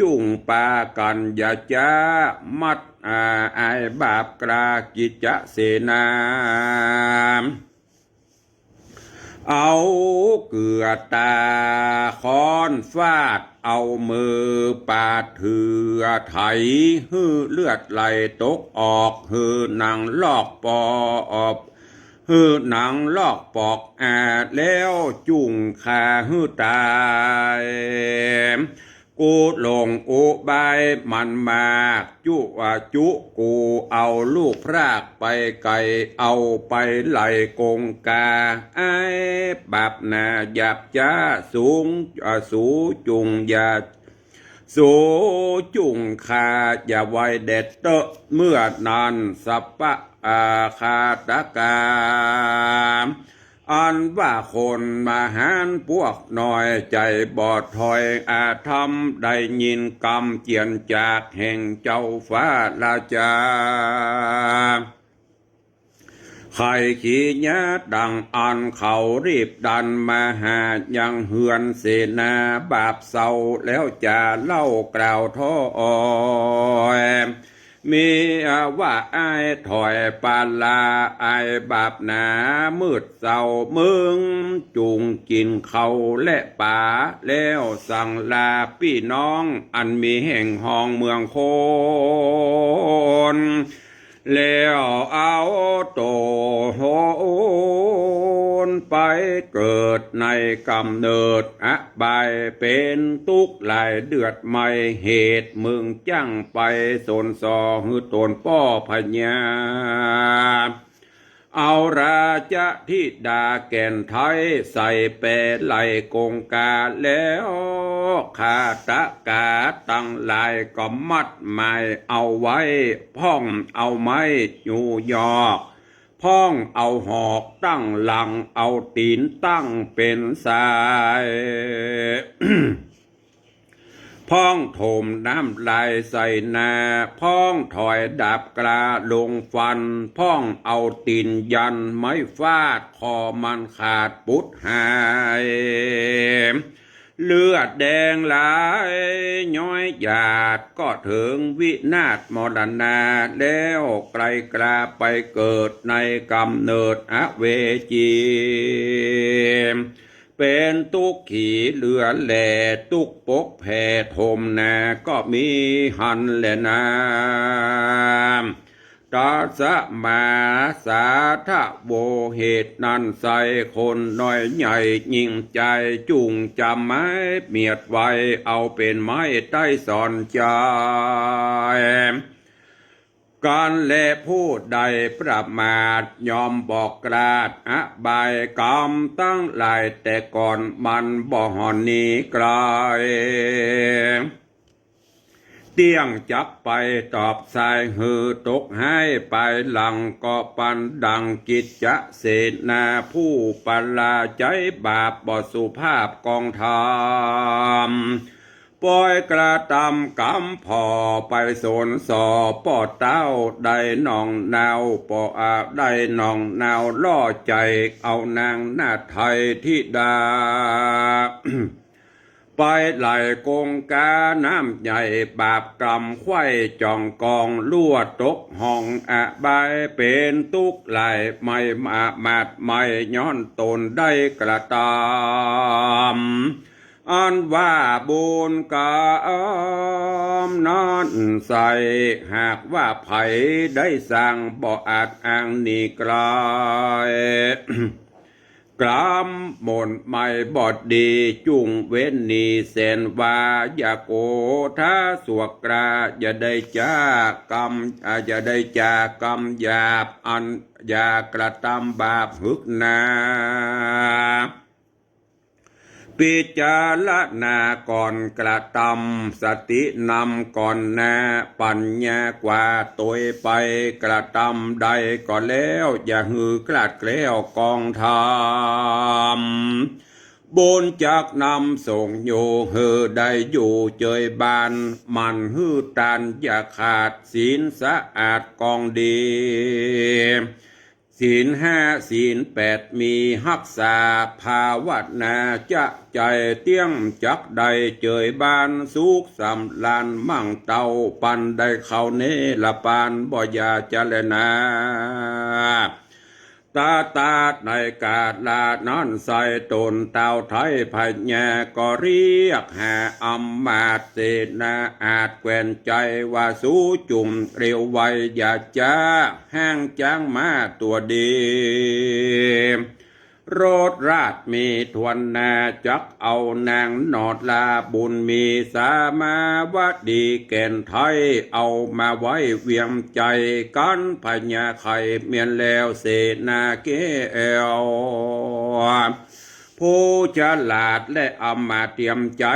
จุ่งปากั๋นอย่าจ๊า มัดอาอายบาปกล้ากิจเสนา เอาเกือต๋า ค้อนฟาด เอามือปาด เถือไถ หื้อเลือดไหลตกออก หื้อหนังลอกปอก หื้อหนังลอกปอก อา แล้วจุ่งฆ่าหื้อต๋าย กูหลงอุบายมันมาก จุ อา จุกูเอาลูกพรากไปไก๋ เอาไปไหล่กงก๋า ไอ้บาปหนาหยาบจ๊า สูง อา สูจุ่งอย่า สูจุ่งฆ่า อย่าไว้เด็ดเต๊อะ เมื่อนั้นสัพพะ อา ฆาตกา อันว่าคนมหาญปวกน้อย ใจ๋บ่ถอย อาธรรมได้ยินกำเจียนจากแห่งเจ้าฟ้าราจา ใค่ขีญาดังอั้น เขารีบดันมาหายังเฮือนเสนา บาปเศร้าแล้วจาเล่ากล่าวถ้อย มีว่าอ้ายถอยปาลา อ้ายบาปหนามืดเศร้า มึงจุ่งกิ๋นข้าวและป๋า แล้วสั่งลาปี้น้อง อันมีแห่งฮองเมืองคน แล้วเอาโต๋นไปเกิดในก๋ำเนิดอบาย เป๋นตุ๊กข์หลายเดือดไหม้ เหตุมึงจั้งไปสนส่อ หื้อต๋นป้อพญา เอาราชธิดาแก่นไท้ ใส่แปไหล่กงก๋า แล้วฆาตกาตังหลายก็มัดหมายเอาไว้ พ่องเอาไม้ยูยอก พ่องเอาหอกตั้งหลัง เอาตี๋นตั้งเป๋นสาย พ่องถมน้ำลายใส่หน้า พ่องถอยดาบกล้าลงฟัน พ่องเอาตี๋นยันไม้ฟาด คอมันขาดปุดหาย เลือดแดงไหลย้อยหยาด ก็เถิงวินาศมรณา แล้วไกลกล้าไปเกิดในก๋ำเนิดอเวจี เป๋นตุ๊กขีเหลือแล ตุ๊กปกแผ่ถมหน้า ก็มีหั้นแลนา ตัสมาสาทะโว เหตุนั้นไส้คนน้อยใหญ่ยิ่งใจ๋ จุ่งจ๋ำไม้เมียดไว้ เอาเป๋นไม้ไต้สอนใจ๋ กันแลผู้ใดประมาท ยอมบอกราชอบายกรรมตังหลายแต่ก่อน มันบ่หนีไกล เตี้ยงจักไปตอบสาย หื้อตกฮ้ายไปหลัง ก็ปันดังกิจจะเสนา ผู้ปราจัยบาปบ่สุภาพกองธรรม ปอยกระตำกำผ่อไปสนส่อ ป้อเต้าได้หนองนาว ป้ออาได้หนองนาว ล่อใจ๋เอานางนาฏไทยธิดา ไปไหล่กงก๋าน้ำใหญ่ บาปกรรมไขว้จ่องกอง ลั่วตกห้องอบาย เป๋นตุ๊กข์หลายไหม้มาดไหม้ ย้อนต๋นได้กระตำ อันว่าบุญกรรมนั้นไส้ หากว่าใผได้สร้าง บ่อาจอ้างหนีไกล กรรมหม่นไหม้บ่ดี จุ่งเว้นหนีแสนว่า อย่าโกธาสวกกล้า อย่าได้จากรรม อ่า อย่าได้จากรรมหยาบ อันอย่ากระตำบาปหึกหนา พิจารณาก่อนกระตำ สตินำก่อนหน้า ปัญญากว่าตวยไป กระตำใดก็แล้ว อย่าหื้อคลาดแคล้วกองธรรม บุญจักนำส่งอยู่ หื้อได้อยู่เจยบ้าน หมั่นหื้อตานอย่าขาด ศีลสะอาดกองดี ศีลห้าศีลแปดมีฮักษา ภาวนาจะใจ๋เตี้ยง จักได้เจยบ้านสุขสำราญมั่งเต้า ปันได้เข้าเนรปานบ่อย่าจะแลนา ตาตาในกาลานั้นไส้ต้นเต้าไทยพญาก็เรียกหาอำมาตย์เสนาอาชแคว้นใจ๋ว่า สูจุ่งเร็วไวอย่าจ๊า ฮ้างจ๊างม้าตั๋วดี รถราชมีถ้วนหน้า จักเอานางนอดลาบุญมี สามาวดีแก่นไทย เอามาไว้เวียงใจ๋ กั๋นพญาไข่เมียนแล้ว เสนาแก้ว ผู้ฉลาดและอำมาตย์เตรียมใจ๋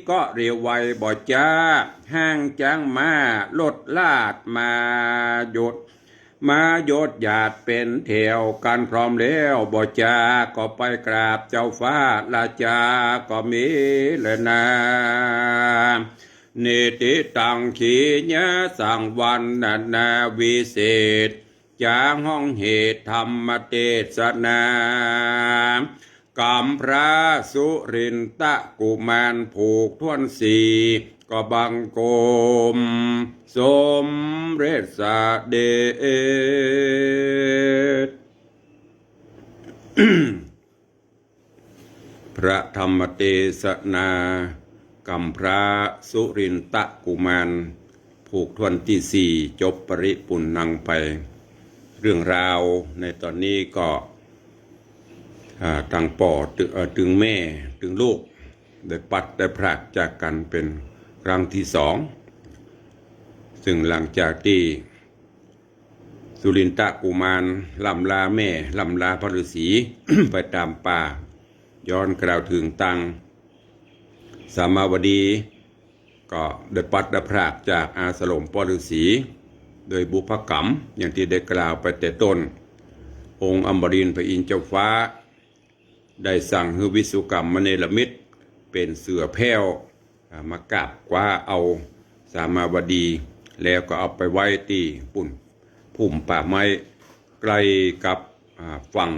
ก็เร็วไวบ่จ๊า ฮ้างจ๊างม้า รถราชมาหยุด มาหยุดหยาดเป๋นแถวกั๋นพร้อมแล้วบ่จ๊า ก็ไปกราบเจ้าฟ้าราชาก็มีแลนา นิติตัง ขีญาสังวรรณนาวิเศษ จ๋าฮ้องเหตุธรรมเตสนา ก๋ำพระสุรินทกุมารผูกถ้วนสี่ ก็บังคมสมเร็จเสด็จ พระธรรมเตสนา ก๋ำพระสุรินทกุมาร ผูกถ้วนตี้สี่ จบปริปุณณังไป เรื่องราวในต๋อนนี้ก็ อ่า ตึงป้อ ตึง เอ่อ ตึงแม่ ตึงลูก ได้ปัดได้พรากจากกั๋นเป๋นครั้งตี้สอง ซึ่งหลังจากตี้ สุรินทกุมารล่ำลาแม่ ล่ำลาพระฤๅษี ไปต๋ามป่า ย้อนกล่าวเถิงตัง สามาวดี ก็ได้ปัดได้พรากจากอาสรมป้อฤๅษี โดยบุพกรรม อย่างตี้ได้กล่าวไปแต่ต้น องค์อมรินทร์พระอินทร์เจ้าฟ้า ได้สั่งหื้อวิสุกรรมเนรมิตเป๋นเสือแผ้ว อ่า มากราบคว้าเอาสามาวดี แล้วก็เอาไปไว้ตี้ปุ้น พุ่มป่าไม้ ใก้กับ อ่า ฝั่ง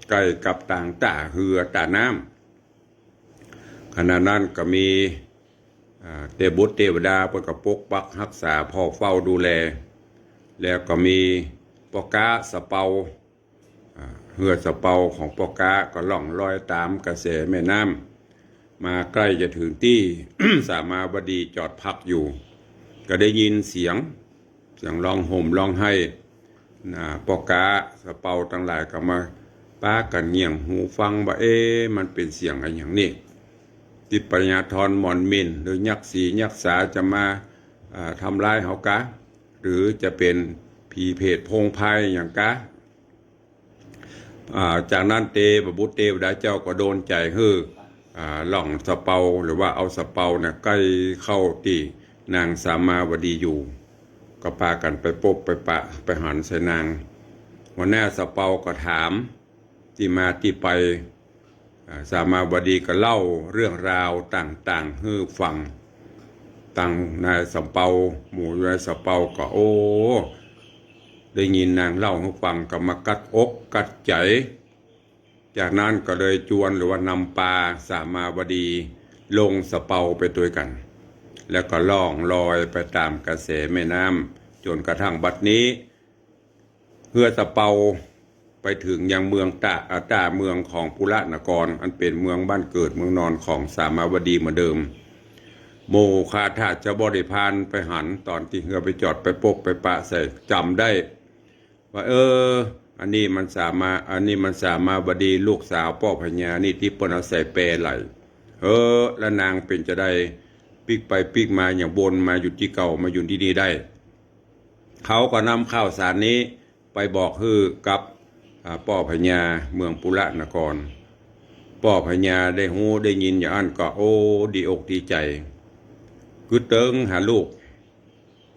ใก้กับตางต้าเฮือต้าน้ำ ขณะนั้นก็มี อ่า เตบุตรเตวดาเปิ้นก็ปกปักฮักษา เฝ้า เฝ้าดูแล แล้วก็มีป้อก๊าสะเปา อ่า เฮือสะเปาของป้อก๊าก็ล่องลอยต๋ามกระแสแม่น้ำ มาใก้จะเถิงตี้ สามาวดีจอดพักอยู่ ก็ได้ยินเสียง เสียงฮ้องห่มฮ้องไห้ อ่า ป้อก๊าสะเปาตังหลายก็มาป๊ากั๋นเงี่ยงหูฟังว่า เอ๊ะ มันเป๋นเสียงอะหยังนี่ ทิพยธรหมอนหมิ่น หรือยักษ์สียักษ์สาจะมา อ่า ทำร้ายเฮากะ หรือจะเป๋นผีเปรตโพงพรายหยังกะ อ่า จากนั้นเต พระบุตรเตวดาเจ้าก็โดนใจ๋หื้อ อ่า ล่องสะเปา หรือว่าเอาสะเปาเนี่ยใก้เข้าตี้นางสามาวดีอยู่ ก็ปากั๋นไปปบไปปะไปหันใส่นาง หัวหน้าสะเปาก็ถามตี้มาตี้ไป อ่า สามาวดีก็เล่าเรื่องราวต่างๆ หื้อฟัง ตังนายสะเปา หมู่นายสะเปาก็ โอ้ ได้ยินนางเล่าหื้อฟังก็มากัดอกกัดใจ๋ จากนั้นก็เลยจวนหรือว่านำปาสามาวดีลงสะเปาไปตวยกั๋น แล้วก็ล่องลอยไปต๋ามกระแสแม่น้ำ จ๋นกระทั่งบัดนี้ เฮือสะเปาไปเถิงยังเมืองต้า อ่า ต้าเมืองของปุระนคร อันเป๋นเมืองบ้านเกิดเมืองนอนของสามาวดีเหมือนเดิม หมู่ข้าทาสจะบริพารไปหัน ต๋อนตี้เฮือไปจอดไปปบไปปะใส่ จ๋ำได้ ว่า เออ อันนี้มันสามา อันนี้มันสามาวดีลูกสาวป้อพญานี่ตี้เปิ้นเอาใส่แปไหล่ เออ แล้วนางเป๋นจาใด ปิ๊กไปปิ๊กมาอย่างวนมาอยู่ตี้เก่า มาอยู่ตี้นี่ได้ เขาก็นำข่าวสารนี้ไปบอกหื้อกับ อ่า ป้อพญาเมืองปุระนคร ป้อพญาได้ฮู้ได้ยินอย่างอั้นก็ โอ้ ดีอกดีใจ๋ กึ๊ดเติงหาลูก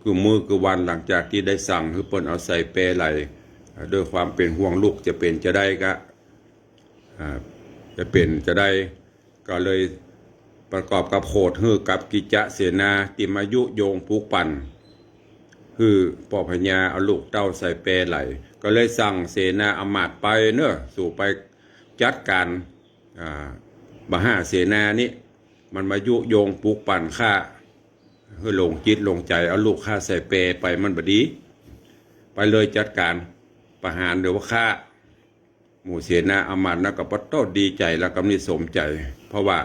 คือมื้อคือวันหลังจากตี้ได้สั่งหื้อเปิ้นเอาใส่แปไหล่ ด้วยความเป๋นห่วงลูกจะเป๋นจาใดกะ อ่า จะเป๋นจาใด ก็เลยประกอบกับโหดหื้อกับกิจจเสนาตี้มายุยงปลุกปั่น หื้อป้อพญาเอาลูกเต้าใส่แปไหล่ ก็เลยสั่งเสนาอำมาตย์ไปเนาะ สูไปจัดก๋าน อ่า มหาเสนานี้ มันมายุยงปลุกปั่นข้า หื้อหลงจิตหลงใจ๋ เอาลูกข้าใส่แปไป มันบ่ดี ไปเลยจัดก๋านประหารหรือว่าฆ่า หมู่เสนาอำมาตย์นั้นก็ปะโต้ดีใจ๋ แล้วก็มีสมใจ๋ เพราะว่า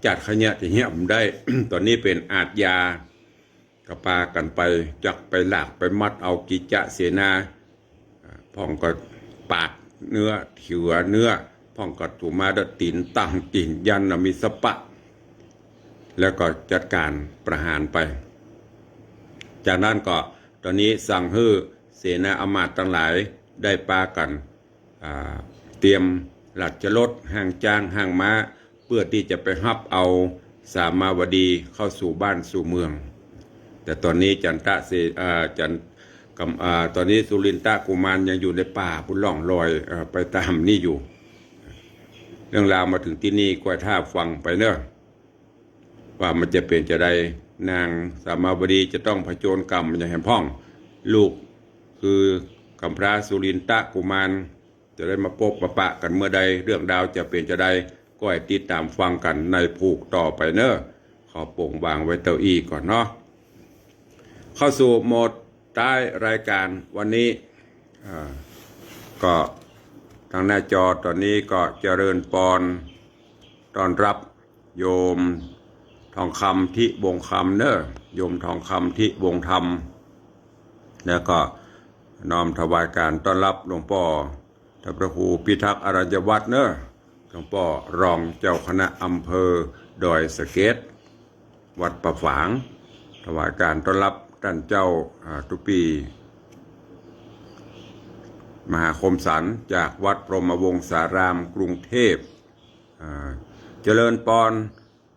จัดขะเยียะจะเยียะบ่ได้ ต๋อนนี้เป๋นอาชญา ก็ปากั๋นไป จักไปลากไปมัดเอากิจจะเสนา อ่า พ่องก็ปาดเนื้อ เฉือเนื้อ พ่องก็ถูมาด้วยตี๋นตั้งตี๋นยันน่ะมีสะปะ แล้วก็จัดก๋านประหารไป จากนั้นก็ต๋อนนี้สั่งหื้อเสนาอำมาตย์ตังหลายได้ปากั๋น อ่า เตรียมราชรถ ฮ้างจ๊าง ฮ้างม้า เปื้อตี้จะไปฮับเอาสามาวดีเข้าสู่บ้านสู่เมือง แต่ต๋อนนี้จันตะเส อ่า จัน กำ อ่า ต๋อนนี้สุรินทะกุมารยังอยู่ในป่าปู้นล่องลอย เอ่อ ไปต๋ามนี้อยู่ เรื่องราวมาเถิงตี้นี่ก้อยถ้าฟังไปเนาะ ว่ามันจะเป๋นจาใด นางสามาวดีจะต้องผจญกรรมอย่างแหมพ่อง ลูกคือกำพร้าสุรินทะกุมาร จะได้มาปบมาปะกั๋นเมื่อใด เรื่องราวจะเป๋นจาใด ก้อยติดต๋ามฟังกั๋นในผูกต่อไปเนาะ ขอโป่งวางไว้เต้าอี้ก่อนเนาะ เข้าสู่โหมดท้ายรายก๋านวันนี้ อ่า ก็ตางหน้าจอต๋อนนี้ก็เจริญปอน ต้อนฮับโยมทองคำ ธิวงศ์คำเนาะ โยมทองคำ ธิวงศ์ธรรม แล้วก็น้อมถวายก๋านต้อนฮับหลวงป้อ ท่านพระครูพิทักษ์อรัญญวัฒน์เนาะ หลวงป้อรองเจ้าคณะอำเภอดอยสะเก็ด วัดป่าฝาง ถวายก๋านต้อนฮับต้านเจ้า อ่า ตุ๊ปี้ มหาคมสันต์ จากวัดพรหมวงศาราม กรุงเทพฯ อ่า เจริญปอน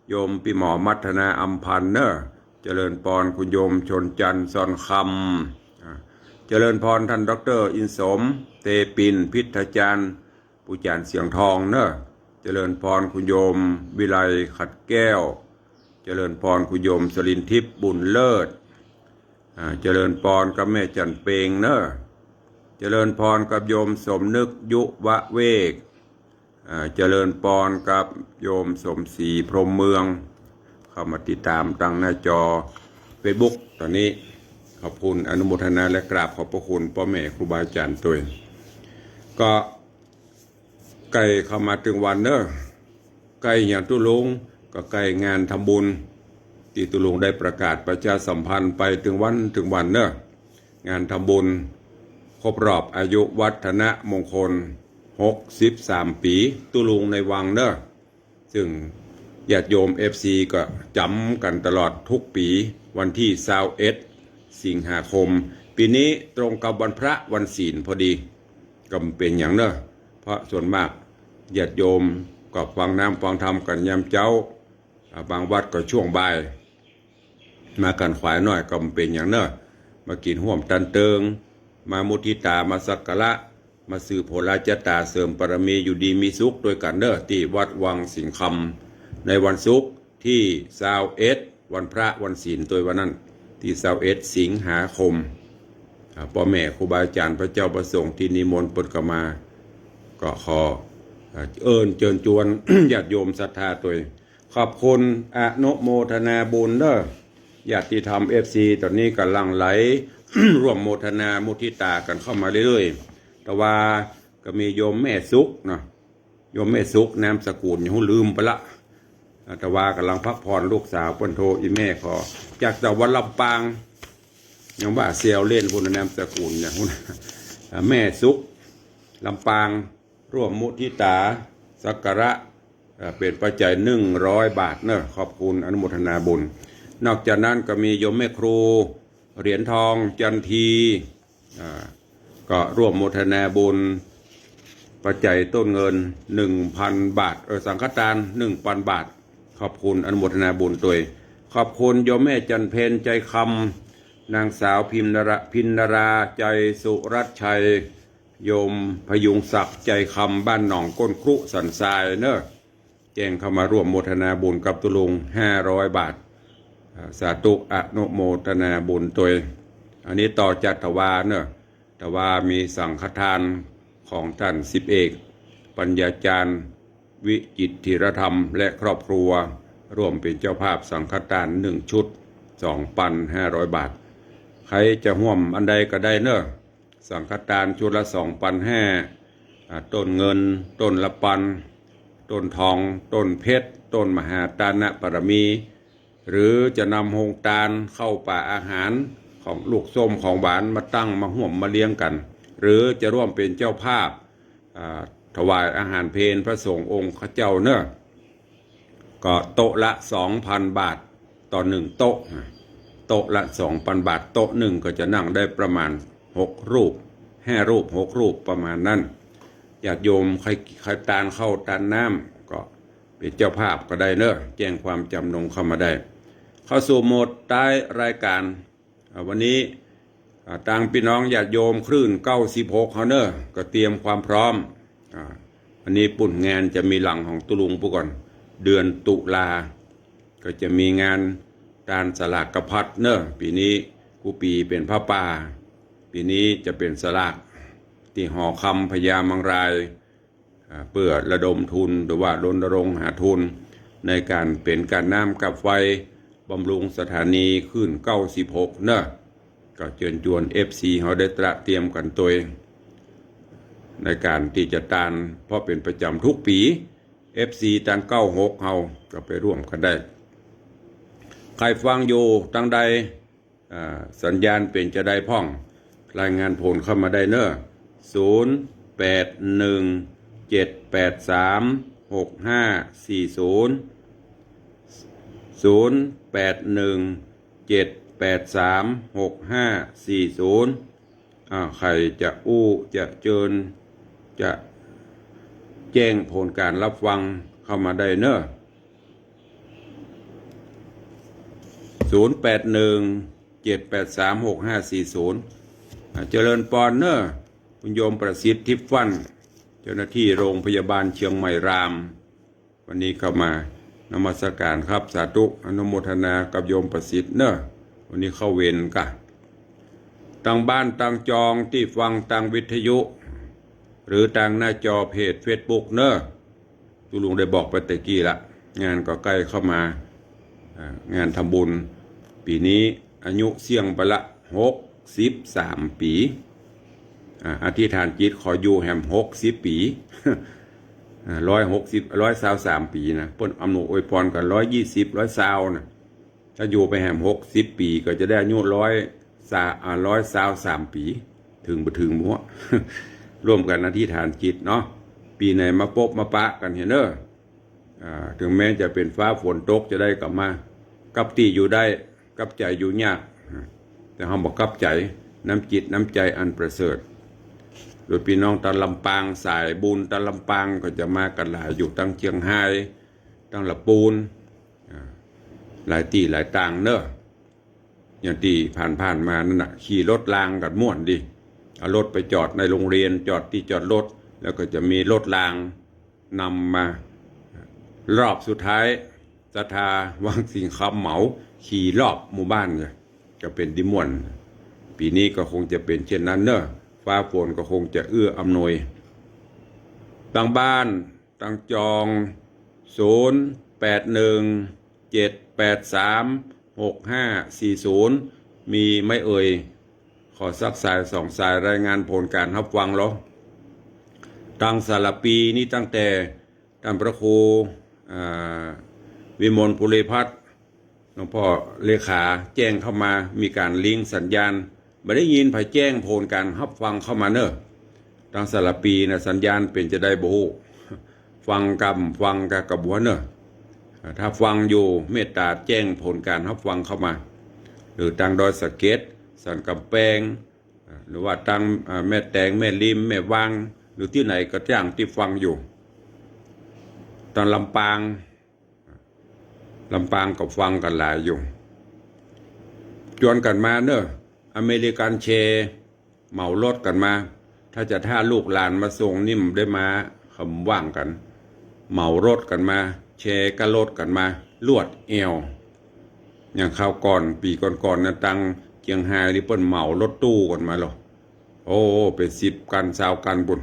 โยมปี้หมอมัทนา อำพันธ์เนาะ เจริญปอน คุณโยมชนจันทร์ ซอนคำ อ่า เจริญปอน ต้านด็อกเตอร์อินสม เตปิน พิทยาจารย์ ปู่จ๋ารย์เสียงทองเนาะ เจริญปอน คุณโยมวิไล ขัดแก้ว เจริญปอน คุณโยมสลินทิพย์ บุญเลิศ อ่า เจริญปอนกับแม่จันเพ็งเนาะ เจริญปอนกับโยมสมนึก ยุวเวก อ่า เจริญปอนกับโยมสมศรี พรหมเมือง เข้ามาติดต๋ามตางหน้าจอเฟซบุ๊กต๋อนนี้ ขอบคุณ อนุโมทนาและกราบขอบพระคุณป้อแม่ครูบาอาจ๋ารย์ตวย ก็ ใก้เข้ามาเถิงวันเนาะ ใก้หยังตุ๊ลุง ก็ใก้งานทำบุญ ตี้ตุ๊ลุงได้ประกาศประชาสัมพันธ์ไปเถิงวันเถิงวันเนาะ งานทำบุญครบรอบอายุวัฒนมงคล หกสิบสามปี๋ ตุ๊ลุงในวังเนาะ ซึ่งญาติโยม เอฟซี ก็จ๋ำกั๋นตลอดกู้ปี๋ วันตี้ซาวเอ็ด สิงหาคม ปี๋นี้ตรงกับวันพระวันศีลพอดี ก็บ่เป๋นหยังเนาะ เพราะส่วนมากญาติโยมก็ฟังน้ำฟังธรรมกั๋นยามเจ๊า อ่า บางวัดก็ช่วงบ่าย มากั๋นขวายหน้อยก็บ่เป๋นหยังเนาะ มากิ๋นฮ่วมตันเติง มามุทิตา มาสักการะ มาสืบโหราจะต๋า เสริมบารมีอยู่ดีมีสุขตวยกั๋นเนาะ ตี้วัดวังสิงห์คำ ในวันศุกร์ตี้ซาวเอ็ด วันพระวันศีลตวยวันนั้น ตี้ซาวเอ็ด สิงหาคม อ่า ป้อแม่ครูบาอาจ๋ารย์ พระเจ้าพระสงฆ์ตี้นิมนต์เปิ้นก็มา ก็ขอ อ่า เอิ้นเจิญจวน ญาติโยมศรัทธาตวย ขอบคุณ อนุโมทนาบุญเนาะ ญาติธรรม เอฟซี ต๋อนนี้ก็หลั่งไหล ร่วมโมทนามุทิตากั๋นเข้ามาเรื่อยๆ แต่ว่าก็มีโยมแม่สุขเนาะ โยมแม่สุข นามสกุลหยังฮู้ ลืมไปละ อ่า แต่ว่าก่ำลังพักผ่อน ลูกสาวเปิ้นโทร อี่แม่ขอ จากจังหวัดลำปาง ยังว่าเสี่ยวเล่นพู้น นามสกุลหยังฮู้ อ่า แม่สุข ลำปาง ร่วมมุทิตา สักการะ เอ่อ เป๋นปัจจัยหนึ่งร้อยบาทเนาะ ขอบคุณ อนุโมทนาบุญ นอกจากนั้นก็มีโยมแม่ครู เหรียญทอง จันที อ่า ก็ร่วมโมทนาบุญ ปัจจัยต้นเงิน หนึ่งพันบาท เออ สังฆทาน หนึ่งพันบาท ขอบคุณ อนุโมทนาบุญตวย ขอบคุณโยมแม่จันเพ็ญ ใจคำ นางสาวพิมนรา พินนรา ใจสุรัตน์ชัย โยมพยุงศักดิ์ ใจคำ บ้านหนองก้นครุ สันทรายเนาะ แจ้งเข้ามาร่วมโมทนาบุญกับตุ๊ลุง ห้าร้อยบาท อ่า สาธุ อนุโมทนาบุญตวย อันนี้ต่อจากตะวาเนาะ ตะวามีสังฆทานของต้านสิบเอก ปัญญาจารย์ วิจิตรธีรธรรม และครอบครัว ร่วมเป๋นเจ้าภาพสังฆทานหนึ่งชุด สองพันห้าร้อยบาท ใผจะฮ่วมอันใดก็ได้เนาะ สังฆทานชุดละสองพันห้า อ่า ต้นเงิน ต้นละปัน ต้นทอง ต้นเพชร ต้นมหาตานบารมี หรือจะนำโฮงตานข้าวป๋าอาหารของลูกส้มของหวานมาตั้งมาฮ่วมมาเลี้ยงกั๋น หรือจะร่วมเป๋นเจ้าภาพ อ่า ถวายอาหารเพลพระสงฆ์องค์ข้าเจ้าเนาะ ก็โต๊ะละสองพันบาทต่อหนึ่งโต๊ะ โต๊ะละสองพันบาท โต๊ะหนึ่งก็จะนั่งได้ประมาณหกรูป ห้ารูป หกรูปประมาณนั้น ญาติโยมใค่ ใค่ตานข้าวตานน้ำก็เป๋นเจ้าภาพก็ได้เนาะ แจ้งความจำนงเข้ามาได้ เข้าสู่โหมดท้ายรายการ อ่า วันนี้ อ่า ตางปี้น้องญาติโยมคลื่นเก้าสิบหกเฮาเนาะ ก็เตรียมความพร้อม อ่า วันนี้ปุ้นงานจะมีหลังของตุ๊ลุงปู้ก่อน เดือนตุลา ก็จะมีงานตานสลากกะพัดเนาะ ปี๋นี้กู้ปี๋เป๋นผ้าป่า ปี๋นี้จะเป๋นสลากตี้หอคำพญามังราย อ่า เปื้อระดมทุนหรือว่ารณรงค์หาทุนในก๋านเป๋นก๋านน้ำกับไฟบำรุงสถานีคลื่นเก้าสิบหกเนาะ ก็เจิญจวนเอฟซีเฮาได้ตระเตรียมกั๋นตวย ในก๋านตี้จะตาน เพราะเป๋นประจ๋ำกู้ปี๋ เอฟซีตานเก้าหกเฮาก็ไปร่วมกั๋นได้ ใผฟังอยู่ตางใด อ่า สัญญาณเป๋นจาใดพ่อง รายงานผลเข้ามาได้เนาะ ศูนย์แปดหนึ่งเจ็ดแปดสามหกห้าสี่ศูนย์ ศูนย์แปดหนึ่งเจ็ดแปดสามหกห้าสี่ศูนย์ อ่า ใผจะอู้จะเจิญ จะแจ้งผลก๋านฮับฟังเข้ามาได้เนาะ ศูนย์แปดหนึ่งเจ็ดแปดสามหกห้าสี่ศูนย์ อ่า เจริญปอนเนาะ คุณโยมประสิทธิ์ ทิพย์ฟั่น เจ้าหน้าตี้โฮงพยาบาลเจียงใหม่ราม วันนี้เข้ามานมัสก๋านครับ สาธุ อนุโมทนากับโยมประสิทธิ์เนาะ วันนี้เข้าเวรก่ะ ตางบ้านตางจองตี้ฟังตางวิทยุ หรือตางหน้าจอเพจเฟซบุ๊กเนาะ ตุ๊ลุงได้บอกไปแต่กี้ละ งานก็ใก้เข้ามา อ่า งานทำบุญ ปี๋นี้อายุเสี้ยงไปละหกสิบสามปี๋ อ่า อธิษฐานจิตขออยู่แหมหกสิบปี๋ อ่า ร้อยหกสิบ ร้อยซาวสามปี๋นะ เปิ้นอำนวยอวยปอนกั๋นร้อยยี่สิบ ร้อยซาวนะ ถ้าอยู่ไปแหมหกสิบปี๋ก็จะได้อายุร้อยซา อ่า ร้อยซาวสามปี๋ เถิงบ่เถิงบ่ฮู้ ร่วมกั๋นอธิษฐานจิตเนาะ ปี๋ไหนมาปบมาปะกั๋นเหียเนาะ อ่า เถิงแม้จะเป๋นฟ้าฝนตกจาใดก็มา กับตี้อยู่ได้ กับใจ๋อยู่ยาก แต่เฮาบ่กับใจ๋ น้ำจิตน้ำใจ๋อันประเสริฐ โดยปี้น้องตางลำปาง สายบุญตางลำปางก็จะมากั๋นหลายอยู่ ตางเจียงฮาย ตางละปูน อ่า หลายตี้หลายตางเนาะ อย่างตี้ผ่านๆ มานั่นน่ะ ขี่รถรางกั๋นม่วนดี เอารถไปจอดในโฮงเฮียน จอดตี้จอดรถ แล้วก็จะมีรถรางนำมา รอบสุดท้าย ศรัทธาวังสิงห์คำเหมา ขี่รอบหมู่บ้านเลย ก็เป๋นตี้ม่วน ปี๋นี้ก็คงจะเป๋นเช่นนั้นเนาะ ฟ้าฝนก็คงจะเอื้ออำนวย ตางบ้าน ตางจอง ศูนย์แปดหนึ่งเจ็ดแปดสามหกห้าสี่ศูนย์ มีไม่เอ่ย ขอสักสายสองสายรายงานผลก๋านฮับฟังลอ ตางสารภีนี่ตั้งแต่ต้านพระครู อ่า วิมลภูริพัฒน์ หลวงป้อเลขาแจ้งเข้ามา มีก๋านลิงก์สัญญาณ บ่ได้ยินใผแจ้งผลก๋านฮับฟังเข้ามาเนาะ ตางสารภีน่ะ สัญญาณเป๋นจาใดบ่ฮู้ ฟังกำฟังกะกะบ่ฮู้เนาะ ถ้าฟังอยู่เมตตาแจ้งผลก๋านฮับฟังเข้ามา หรือตางดอยสะเก็ด สันก๋ำแปง หรือว่าตาง อ่า แม่แตง แม่ริม แม่วาง หรือตี้ไหนก็จ้างตี้ฟังอยู่ ตางลำปาง ลำปางก็ฟังกั๋นหลายอยู่ จวนกั๋นมาเนาะ อเมริกันแชร์ เหมารถกั๋นมา ถ้าจะถ้าลูกหลานมาส่งนี่บ่ได้มา เขาบ่ว่างกั๋น เหมารถกั๋นมา แชร์กับรถกั๋นมา ลวดแอ่ว อย่างคราวก่อน ปี๋ก่อนๆ นะ ตางเจียงฮายนี่เปิ้นเหมารถตู้กั๋นมาลอ โอ้ เป๋นสิบคัน ซาวคันปู๊น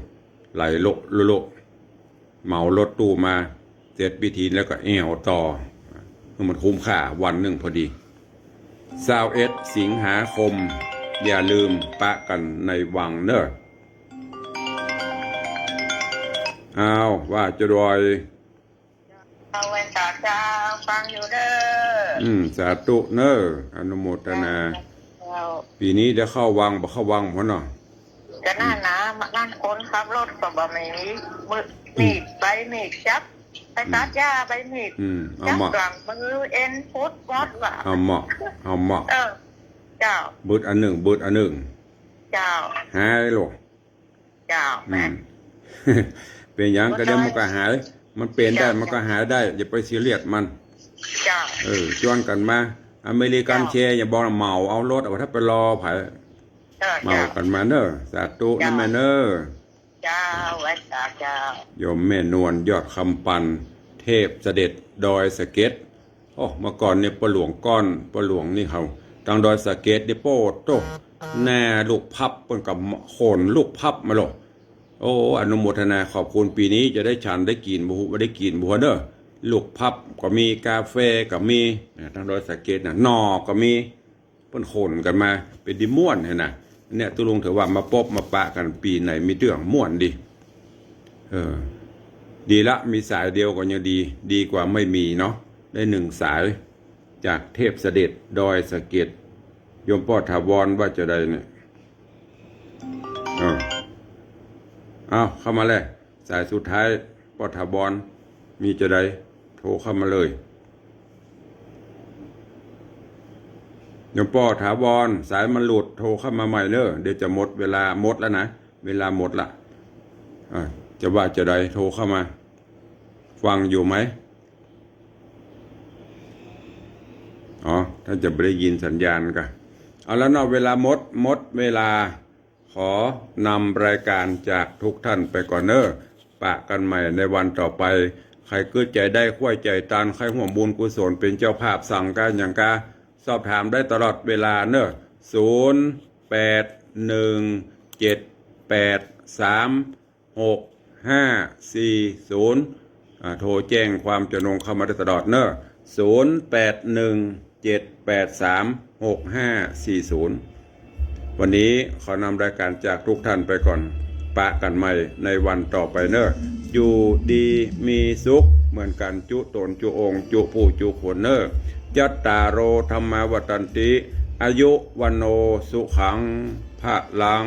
หลายโล โล โล เหมารถตู้มา เสร็จพิธีแล้วก็แอ่วต่อ ให้มันคุ้มค่า วันนึ่งพอดี ซาวเอ็ด สิงหาคม อย่าลืมปะกั๋นในวังเนาะ อ้าว ว่าจะดอย เอาไว้สาเจ้า ฟังอยู่เด้อ อืม สาธุเน้อ อนุโมทนา เจ้า ปี๋นี้ได้เข้าวังบ่ เข้าวังพ่อเนาะ ก็นั่นนะ นั่นคนขับรถก็บ่มีมือ มีด ใบมีดจับ ไปตัดหญ้า ใบมีด อืม เอา จับ มา กลางมือ เอ็นพุดหมดว่ะ เอามา เอามา เออ เจ้า เบิดอันนึ่ง เบิดอันนึ่ง เจ้า หายโลด เจ้า อืม แม่ เป๋นหยัง ก็เดี๋ยวมันก็หาย มันเป๋นได้ เจ้า มันก็หายได้ อย่าไปซีเรียสมัน เจ้า เออ จวนกั๋นมา อเมริกัน เจ้า แชร์ อย่าบอกนะ เหมาเอารถ เอาถ้าไปรอไผ เออ เหมา เจ้า กั๋นมาเน้อ สาธุนะ เจ้า แม่เน้อ เจ้า ไหว้สาเจ้า โยมแม่นวล ยอดคำปัน เทพเสด็จดอยสะเก็ด โอ้ เมื่อก่อนนี่ป้อหลวงก้อน ป้อหลวงนี่เขา ตางดอยสะเก็ดนี่ โป้โต้ แน่ ลูกพลับ เปิ้นก็ขนลูกพลับมาโลด โอ้ อนุโมทนาขอบคุณ ปี๋นี้จะได้ฉันได้กิ๋นบ่ฮู้ บ่ได้กิ๋นบ่ฮู้เน้อ ลูกพลับก็มี กาแฟก็มี นะ ตางดอยสะเก็ดนะ หน่อก็มี เปิ้นขนกั๋นมา เป๋นดีม่วนหั้นนะ เนี่ย ตุ๊ลุงถือว่ามาปบมาปะกั๋นปี๋ไหนมีเตื้องม่วนดี เออ ดีละ มีสายเดียวก็ยังดี ดีกว่าไม่มีเนาะ ได้หนึ่งสาย จากเทพเสด็จดอยสะเก็ด โยมป้อถาวรว่าจะใดเนี่ย เออ เอา เข้ามาเลย สายสุดท้าย ป้อถาวร มีจะใด โทรเข้ามาเลย โยมป้อถาวร สายมันหลุด โทรเข้ามาใหม่เน้อ เดี๋ยวจะหมดเวลา หมดแล้วนะ เวลาหมดละ อ่ะ จะว่าจะใด โทรเข้ามา ฟังอยู่ไหม อ๋อ ท่านจะไม่ได้ยินสัญญาณกะ เอาแล้วเนาะ เวลาหมด หมดเวลา ขอนำรายการจากทุกท่านไปก่อนเน้อ ปะกั๋นใหม่ในวันต่อไป ใผกึ๊ดใจ๋ได้ ใผใจ๋ตัน ใผฮ่วมบุญกุศล เป๋นเจ้าภาพสังฆะหยังกา สอบถามได้ตลอดเวลาเน้อ ศูนย์ แปด หนึ่ง เจ็ด แปด สาม หก ห้า สี่ ศูนย์ อ่า โทรแจ้งความจำนงเข้ามาได้ตลอดเน้อ ศูนย์ แปด หนึ่ง เจ็ด แปด สาม หก ห้า สี่ ศูนย์ วันนี้ขอนำรายการจากทุกท่านไปก่อน ปะกั๋นใหม่ในวันต่อไปเน้อ อยู่ดีมีสุขเหมือนกั๋นจุ๊ต๋นจุ๊องค์จุ๊ผู้จุ๊คนเน้อ จัตตาโร ธัมมา วัฑฒันติ อายุ วัณโณ สุขัง พลัง